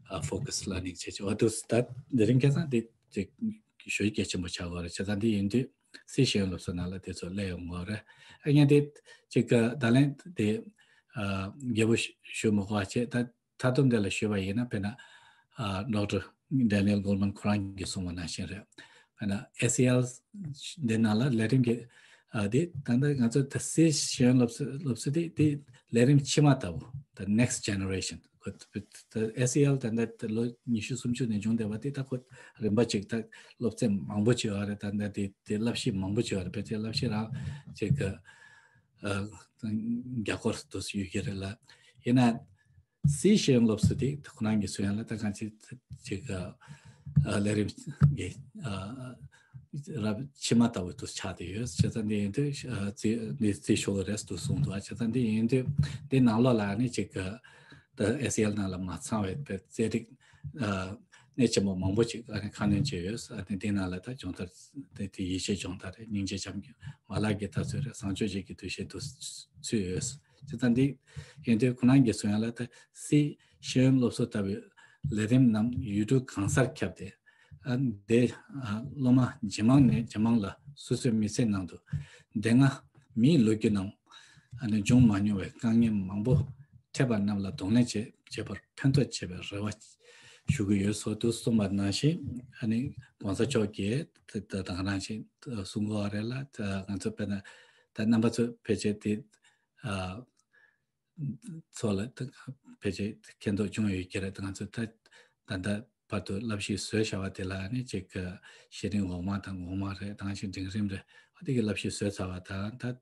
ཨ་ཕོ་ཀ་སི་ལར་ནིང་བྱས་བྱས། འོ་འདུག་ད་དེ་རིང་ཁ་སང་དེ་ཅིག་ཞུ་གལ་ཆེན་པོ་ཆགས་ཡོད་རེད། བྱས་ཙང་འདི་ཡིན་དུས་སི་ཤེས་ཡོན་སློབ་གསོ་ནང་ལ་དེ་ཚོ་སླེབས་ཡོང་གི་རེད། ཨ་ངས་དེ་ཅིག་ད་ལན་དེ་ཨ་རྒྱས་པོ་ཞུ་མི་དགོས་པ་བྱས། ད་མཐའ་སྡོམ་དེ་ལ་ཞུས་པ་ཡིན་ན། དཔེར་ན་ཨ་ཌོག་ཊར་ཌེ་ནི་ཨེལ་གོལ་མན་ཁོ་རང་གིས་གསུངས་པ་ནང་བཞིན་རེད། དཔེར་ན་ཨེ་སི་ཨེལ་འདི་ནང་ལ་ལས་རིམ་གྱི་ཨ་དེ་ད་ལྟ་ང་ཚོ་ད་སི་ཤེས་ཡོན་སློབ་གསོ་སློབ་གསོ་དེ་དེ་ལས་རིམ་ཕྱི་མ་ལྟ་བུ། The next generation. ཁོ་ད་ཨེ་སི་ཨེལ་ད་ལྟ་ལོ་ཉི་ཤུ་སུམ་ཅུ་ནས་བྱུང་བསྡད་པ་དེ་ད་ཁོ་རིམ་པ་གཅིག་ད་སློབ་ཚན་མང་པོ་ཅིག་ཡོད་རེད། ད་ལྟ་དེ་དེ་བསླབ་གཞི་མང་པོ་ཅིག་ཡོད་རེད། ཕལ་ཆེར་བསླབ་གཞི་རང་ཅིག་གི་ཨ་བརྒྱ་སྐོར་དུ་ཡོད་ཀྱི་རེད་ལ། ཡིན་ན་སི་ཤེས་ཡོན་སློབ་གསོ་དེ་ཁོ་རང་གིས་གསུང་ཡ་ལ་ད་གང་ཅི་ཅིག་ཨ་ལས་རིམ་གྱི་ཨ་རབ་ཕྱི་མ་ལྟ་བུ་དུ་ཆགས་བསྡད་ཡོད། བྱས་ཙང་འདི་ཡིན་དུས་ཨ་རྩིས་འདི་རྩིས་ཤོག་རེས་དུ་གསུངས་འདུག། བྱས་ཙང་འདི་ཡིན་དུས་འདི་ནང་ལོགས་ལ་ནི་ཅིག་ཨ་ཨེ་སི་ཨེལ་ནང་ལ་མ་ཚང་བའི་དཔེ་རྩེད་རིགས་ཨ་གནད་ཆེན་པོ་མང་པོ་ཅིག་ཨ་ནི་ཁ་སྣོན་བྱས་ཡོད། ཨ་ནི་འདི་ནང་ལ་ད་སྦྱོང་བརྡར་དེ་དེ་ཡིད་ཆེས་སྦྱོང་བརྡར་རེད། སྙིང་རྗེ་བྱམས་སྐྱོང་མ་ལག་གི་དར་ཚུལ་རེད། བཟང་སྤྱོད་ཅིག་གི་འདུ་ཤེས་དུ་ཚུད་ཡོད། བྱས་ཙང་འདི་ཡིན་དུས་ཁོ་རང་གིས་གསུང་ཡ་ལ་ད་སི་ཤེས་ཡོན་སློབ་གསོ་ལྟ་བུའི་ལས་རིམ་རྣམས་ཡུལ་གྲུ་གང་སར་ཁྱབ་སྟེ། ཨ་འདི་ཨ་སློབ་མ་ཇེ་མང་ནས་ཇེ་མང་ལ་སོ་སོའི་མི་ཚེ་ནང་དུ་འདས་སྔ་མིའི་ལོ་རྒྱུས་ནང་ཨ་ནི་བྱུང་མ་མྱོང་བའི་དཀའ་ངལ་མང་པོ་འཕྲད་པ་རྣམས་ལ་གདོང་ལེན་བྱེད་བྱེད་པར་ཕན་ཐོགས་ཆེ་བའི་རེ་བ་ཞུ་གི་ཡོད་ཟེར་དུ་གསུངས་པ་ནང་བཞིན། ཨ་ནི་༸གོང་ས་མཆོག་གིས་ད་ད་ག་ནང་བཞིན་གསུང་གི་ཡོད་རེད་ལ། ད་ང་ཚོ་དཔེར་ན་ད་རྣམ་པ་ཚོ་ཕལ་ཆེར་དེ་ཨ་ཚོ་ལ་ད་ཕལ་ཆེར་མཁྱེན་རྟོགས་བྱུང་ཡོད་ཀྱི་རེད། ད་ང་ཚོ་ད་ད་ལྟ་བར་དུ་བསླབ་གཞི་བཟོས་བཞག་པ་དེ་ལ་ནི་ཅིག་གི་ཤེས་རིག་འོག་མ་དང་ངོ་མ་རེད། ད་ག་ནང་བཞིན་འབྲིང་རིམ་རེད། ཨ་དེ་གི་བསླབ་གཞི་བཟོས་ཚར་བ་དང་། ད་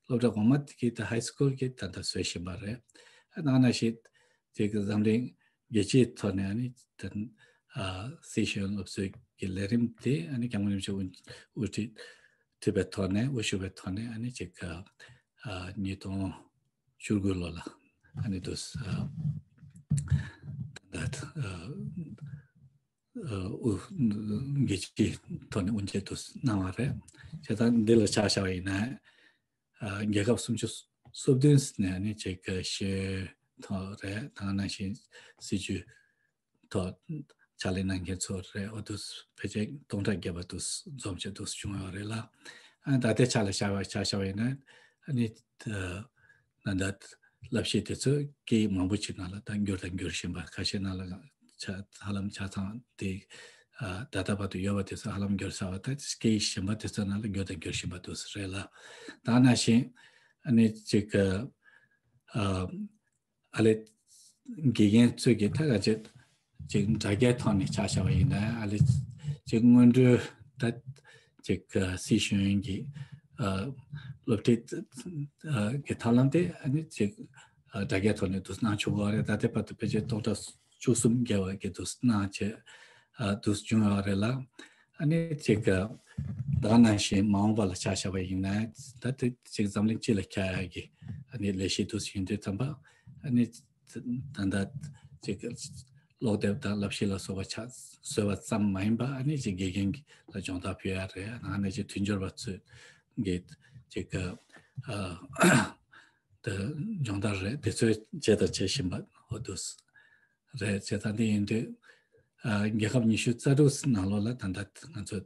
སློབ་གྲྭ་འོག་མ་གི་ད་ཧའི་སི་ཀུལ་གི་ད་ལྟ་བཟོ་བཞིན་པ་རེད། ཨ་ད་ག་ནང་བཞིན་ཅིག་གི་འཛམ་གླིང་རྒྱལ་སྤྱིའི་ཐོག་ནས་ཨ་ནི་ད་ཨ་སི་ཤེས་ཡོན་སློབ་གསོའི་གི་ལས་རིམ་དེ་ཨ་ནི་སྐྱབས་མགོན་རིན་པོ་ཆེ་དབུ་དབུ་ཁྲིད་ ཐུབ་པའི་ཐོག་ནས་དབུ་བཞུགས་པའི་ཐོག་ནས་ཨ་ནི་ཅིག་ཉིས་སྟོང་བཅུ་དགུ་ལོ་ལ་ཨ་ནི་དུ་ད་དབུ་འགན་ཐོག་ནས་དབུ་འབྱེད་དུ་གནང་བ་རེད། བྱས་ཙང་འདི་ལ་ཆ་བཞག་པ་ཡིན་ན། རྒྱལ་ཁབ་སུམ་ཅུ་སོ་བདུན་ནས་ཨ་ནི་ཅིག་ཤེས་ཐོག་རེད། ད་ནང་བཞིན་སྲིད་ཇུས་ཐོག་ཕྱག་ལས་གནང་མཁན་ཚོ་རེད། འོ་དུ་ཕལ་ཆེར་སྟོང་ཕྲག་བརྒལ་བ་དུ་འཛོམས་བྱས་དུ་བྱུང་ཡོད་རེད་ལ། ཨ་ད་ལྟའི་ཆ་ལ་བཞག་པ་ཆ་བཞག་པ་ཡིན་ན་ཨ་ནི་ད་ད་བསླབ་གཞི་དེ་ཚོ་སྐད་མང་པོ་ཅིག་ནང་ལ་ད་འགྱུར་དང་འགྱུར་བཞིན་པ། ཁ་ཤས་ནང་ལ་ཆ་ཧ་ལམ་ཆ་ཚང་དེ་ད་ལྟ་བར་དུ་ཡོད་པ་དེ་ཚོ་ཧ་ལམ་འགྱུར་ཚར་བ། ད་སྐད་གཞན་པ་དེ་ཚོ་ནང་ལ་འགྱུར་དང་འགྱུར་བཞིན་པ་དུ་རེད་ལ། ད་ནང་བཞིན་ཨ་ནི་ཅིག་ཨ་ལེ་དགེ་རྒན་ཚོས་ཀྱི་ད་ག་ཅིག་ཅིག་དྲ་རྒྱའི་ཐོག་ནས་ཆ་བཞག་པ་ཡིན་ན་ཨ་ལེ་ཅིག་སྔོན་འགྲོའི་ད་ཅིག་སྲིད་གཞུང་གི་སློབ་ཁྲིད་ཀྱི་ཐབས་ལམ་དེ་ཨ་ནི་ཅིག་དྲ་རྒྱའི་ཐོག་ནས་དུ་གནང་ཆོག་གི་རེད། ད་ལྟའི་བར་དུ་ཕལ་ཆེར་སྟོང་ཕྲག་བཅུ་གསུམ་བརྒལ་བ་གི་དུ་གནང་བྱས་དུ་བྱུང་ཡོད་རེད་ལ། ཨ་ནི་ཅིག་ད་ག་ནང་བཞིན་མ་འོངས་པ་ལ་ཆ་བཞག་པ་ཡིན་ན་ད་དེ་ཅིག་འཛམ་གླིང་སྤྱི་ལ་ཁྱབ་ཡ་གི་ཨ་ནི་ལས་གཞི་དུ་ཡིན་དུས་ཙམ་པ་ཨ་ནི་ད་ལྟ་ཅིག་ཀློག་དེབ་དང་བསླབ་གཞི་ལ་སོགས་པ་ཆ་བཟོས་པ་ཙམ་མ་ཡིན་པ་ཨ་ནི་ཅིག་དགེ་རྒན་ལ་སྦྱོང་བརྡར་ཕུལ་ཡ་རེད། ཨ་ནི་ཅིག་མཐུན་སྦྱོར་བ་ཚོས་གི་ཅིག་ཨ་ད་སྦྱོང་བརྡར་རེད། དེ་ཚོའི་བྱས་དང་བྱེད་བཞིན་པ་འོ་དུས་རེད། བྱས་ཙང་འདི་ཡིན་དུས་ཨ་རྒྱལ་ཁབ་ཉི་ཤུ་རྩ་དྲུག་ནང་ལོགས་ལ་ད་ལྟ་ང་ཚོ་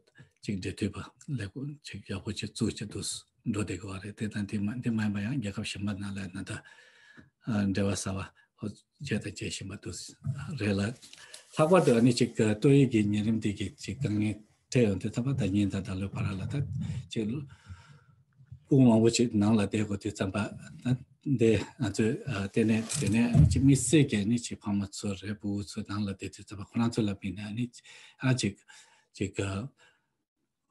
ཅིག་འབྲེལ་མཐུད་པ་ལེགས་པོ་ཅིག་ཡག་པོ་ཅིག་བཙུགས་བྱས་དུས་འགྲོ་བསྡད་དགོས་པ་རེད། དེ་དང་དེ་མ་དེ་མ་ཡིན་པ་ཡང་རྒྱལ་ཁབ་གཞན་པ་ནང་ལ་ད་ལྟ་ཨ་འབྲེལ་བ་གསར་བ་འོ་བྱས་དང་བྱེད་བཞིན་པ་དུས་རེད་ལ། ལྷག་པར་དུ་ཨ་ནི་ཅིག་ཏོག་དབྱིབས་ཀྱི་ཉེ་རིམས་འདི་གི་ཅིག་དཀའ་ངལ་འཕྲད་ཡོང་དུས་ད་བར་ད་ཉིན་དང་ད་ལོའི་བར་ལ་ད་ཅིག་སྐུ་མང་པོ་ཅིག་ནང་ལ་བསྡད་དགོས་དུས་ཙམ་པ་ད་འདི་ང་ཚོས་ཨ་དེ་ནས་དེ་ནས་ཨ་ནི་ཅིག་དམིགས་བསལ་གྱི་ཨ་ནི་ཅིག་ཕ་མ་ཚོ་རེད། ཕྲུ་གུ་ཚོ་ནང་ལ་བསྡད་དུས་ཙམ་པ་ཁོ་རང་ཚོ་ལ་དམིགས་ནས་ཨ་ནི་ཨ་ཅིག་ཅིག་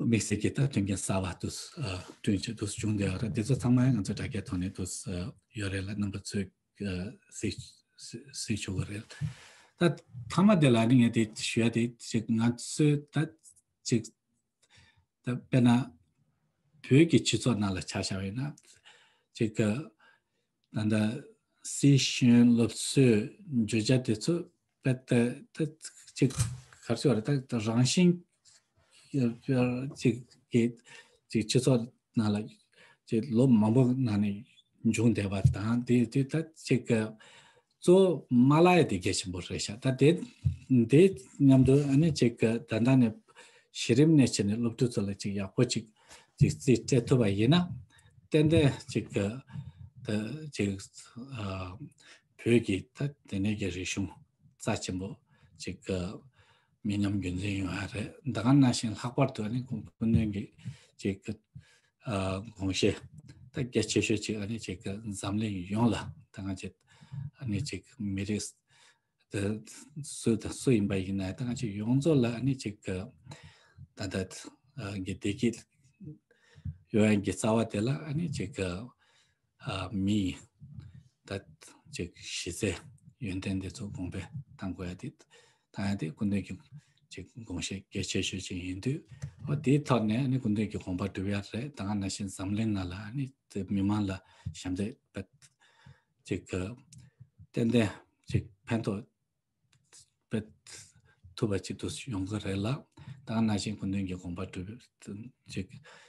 དམིགས་བསལ་གྱི་ད་མཐུན་རྐྱེན་གསར་བ་དུ་བསྐྲུན་བྱས་དུ་བྱུང་བསྡད་ཡོད་རེད། དེ་ཚོ་ཚང་མ་ང་ཚོ་དྲ་རྒྱའི་ཐོག་ནས་དུ་ཡོད་རེད་ལ། རྣམ་པ་ཚོས་གཟིགས་གཟིགས་ཆོག་གི་རེད། ད་མཐའ་མ་དེ་ལ་ནི་ངས་དེ་ཞུ་ཡ་དེ་ཅིག་ང་ཚོས་ད་ཅིག་ད་དཔེར་ན་བོད་ཀྱི་སྤྱི་ཚོགས་ནང་ལ་ཆ་བཞག་པ་ཡིན་ན་ཅིག་ད་ལྟ་སྲིད་གཞུང་སློབ་གསོའི་བརྗོད་བྱ་དེ་ཚོ་དཔེ་ད་ད་ཅིག་ག་རེ་ཟེར་བ་རེད། ད་རང་བཞིན་ཅིག་གི་ཅིག་སྤྱི་ཚོགས་ནང་ལ་ཅིག་ལོ་མང་པོ་ནང་ནས་འབྱུང་བསྡད་པ་དང་དེ་དེ་ད་ཅིག་གཙོ་བོ་མ་བརླག་ཡ་དེ་གལ་ཆེན་པོ་རེད་ཤག་ད་དེ་དེ་མཉམ་དུ་ཨ་ནི་ཅིག་ད་ལྟ་ནས་གཞི་རིམ་ནས་བྱས་ནས་སློབ་ཕྲུག་ཚོ་ལ་ཅིག་ཡག་པོ་ཅིག་ཅིག་རྩིས་སྤྲད་ཐུབ་པ་ཡིན་ན་ཏན་ཏན་ཅིག་ད་ཅིག་ཨ་བོད་ཀྱི་ད་དེ་ནས་ཀྱི་རིག་གཞུང་རྩ་ཆེན་པོ་ཅིག་མི་ཉམས་རྒྱུན་འཛིན་ཡོང་ཡ་རེད། ད་ག་ནང་བཞིན་ལྷག་པར་དུ་ཨ་ནི་སྐུ་སྐུ་མདུན་གྱི་ཅིག་ཨ་དགོངས་བཞེད་ད་གལ་ཆེ་ཤོས་ཅིག་ཨ་ནི་ཅིག་འཛམ་གླིང་ཡོངས་ལ་ད་ང་ཅིག་ཨ་ནི་ཅིག་མི་རིགས་ད་སུ་དང་སུ་ཡིན་པ་ཡིན་ན་ད་ང་ཅིག་ཡོངས་རྫོགས་ལ་ཨ་ནི་ཅིག་ད་ལྟ་གི་བདེ་སྐྱིད་ཡོང་ཡ་གི་རྩ་བ་དེ་ལ་ཨ་ནི་ཅིག་ཨ་མི་ད་ཅིག་གཞི་རྩའི་ཡོན་ཏན་དེ་ཚོ་གོང་འཕེལ་གཏང་དགོས་ཡ་དེ་གཏང་ཡ་དེ་སྐུ་མདུན་གྱི་ཅིག་དགོངས་བཞེད་གལ་ཆེ་ཤོས་ཅིག་ཡིན་དུས་འོ་དེའི་ཐོག་ནས་ཨ་ནི་སྐུ་མདུན་གྱི་དགོངས་པ་སྒྲུབ་ཡ་རེད། ད་ག་ནང་བཞིན་འཛམ་གླིང་ནང་ལ་ཨ་ནི་དེ་མི་མང་ལ་ཞབས་འདེགས་ཅིག་ཏན་ཏན་ཅིག་ཕན་ཐོགས་སྤེལ་ཐུབ་པ་ཅིག་ཏུ་ཡོང་གི་རེད་ལ། ད་ག་ནང་བཞིན་སྐུ་མདུན་གྱི་དགོངས་པ་སྒྲུབ་ཅིག་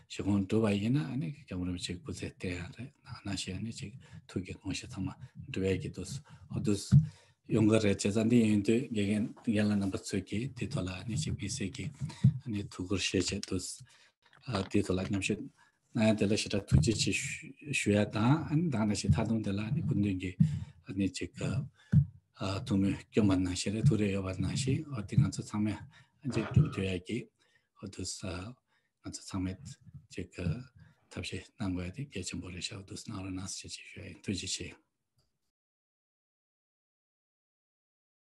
ཞུ་དགོངས་སྒྲུབ་པ་ཡིན་ན་ཨ་ནི་སྐྱབས་མགོན་རིན་པོ་ཆེ་སྐུ་ཚེ་བརྟན་ཡ་རེད། ད་ག་ནང་བཞིན་ཨ་ནི་ཅིག་ཐུགས་ཀྱི་དགོངས་བཞེད་ཚང་མ་འགྲུབ་ཡ་གི་དུས་འོ་དུས་ཡོང་གི་རེད། བྱས་ཙང་འདི་ཡིན་དུས་དགེ་རྒན་རྒན་ལགས་རྣམ་པ་ཚོས་ཀྱིས་འདི་ཐོག་ལ་ཨ་ནི་ཅིག་དམིགས་བསལ་གྱི་ཨ་ནི་ཐུགས་ཁུར་བཞེས་བྱས་དུས་ཨ་དེའི་ཐོག་ལ་མཉམ་ཞུགས་གནང་ཡ་དེ་ལ་ཞེ་དྲག་ཐུགས་རྗེ་ཆེ་ཞུ་ཞུ་ཡ་དང་། ཨ་ནི་ད་ག་ནང་བཞིན་མཐའ་དོན་དེ་ལ་ཨ་ནི་སྐུ་མདུན་གྱི་ཨ་ནི་ཅིག་ཨ་ཐུགས་སྨོན་བསྐྱོན་པ་ནང་བཞིན་རེད། ཐུགས་རེ་ཡོད་པ་ནང་བཞིན་འོ་དེ་ང་ཚོ་ཚང་མས་ཨ་ཅིག་སྒྲུབ་ཐུབ་ཡ་གི་འོ་དུས་ང་ཚོ་ཚང་མས་ཅིག་ཐབས་ཤེས་གནང་དགོས་ཡ་དེ་གལ་ཆེན་པོ་རེད་ཤག་འོ་དུས་གནང་རོགས་གནང་ཟེར་ཅིག་ཞུ་ཡ་ཡིན། ཐུགས་རྗེ་ཆེ།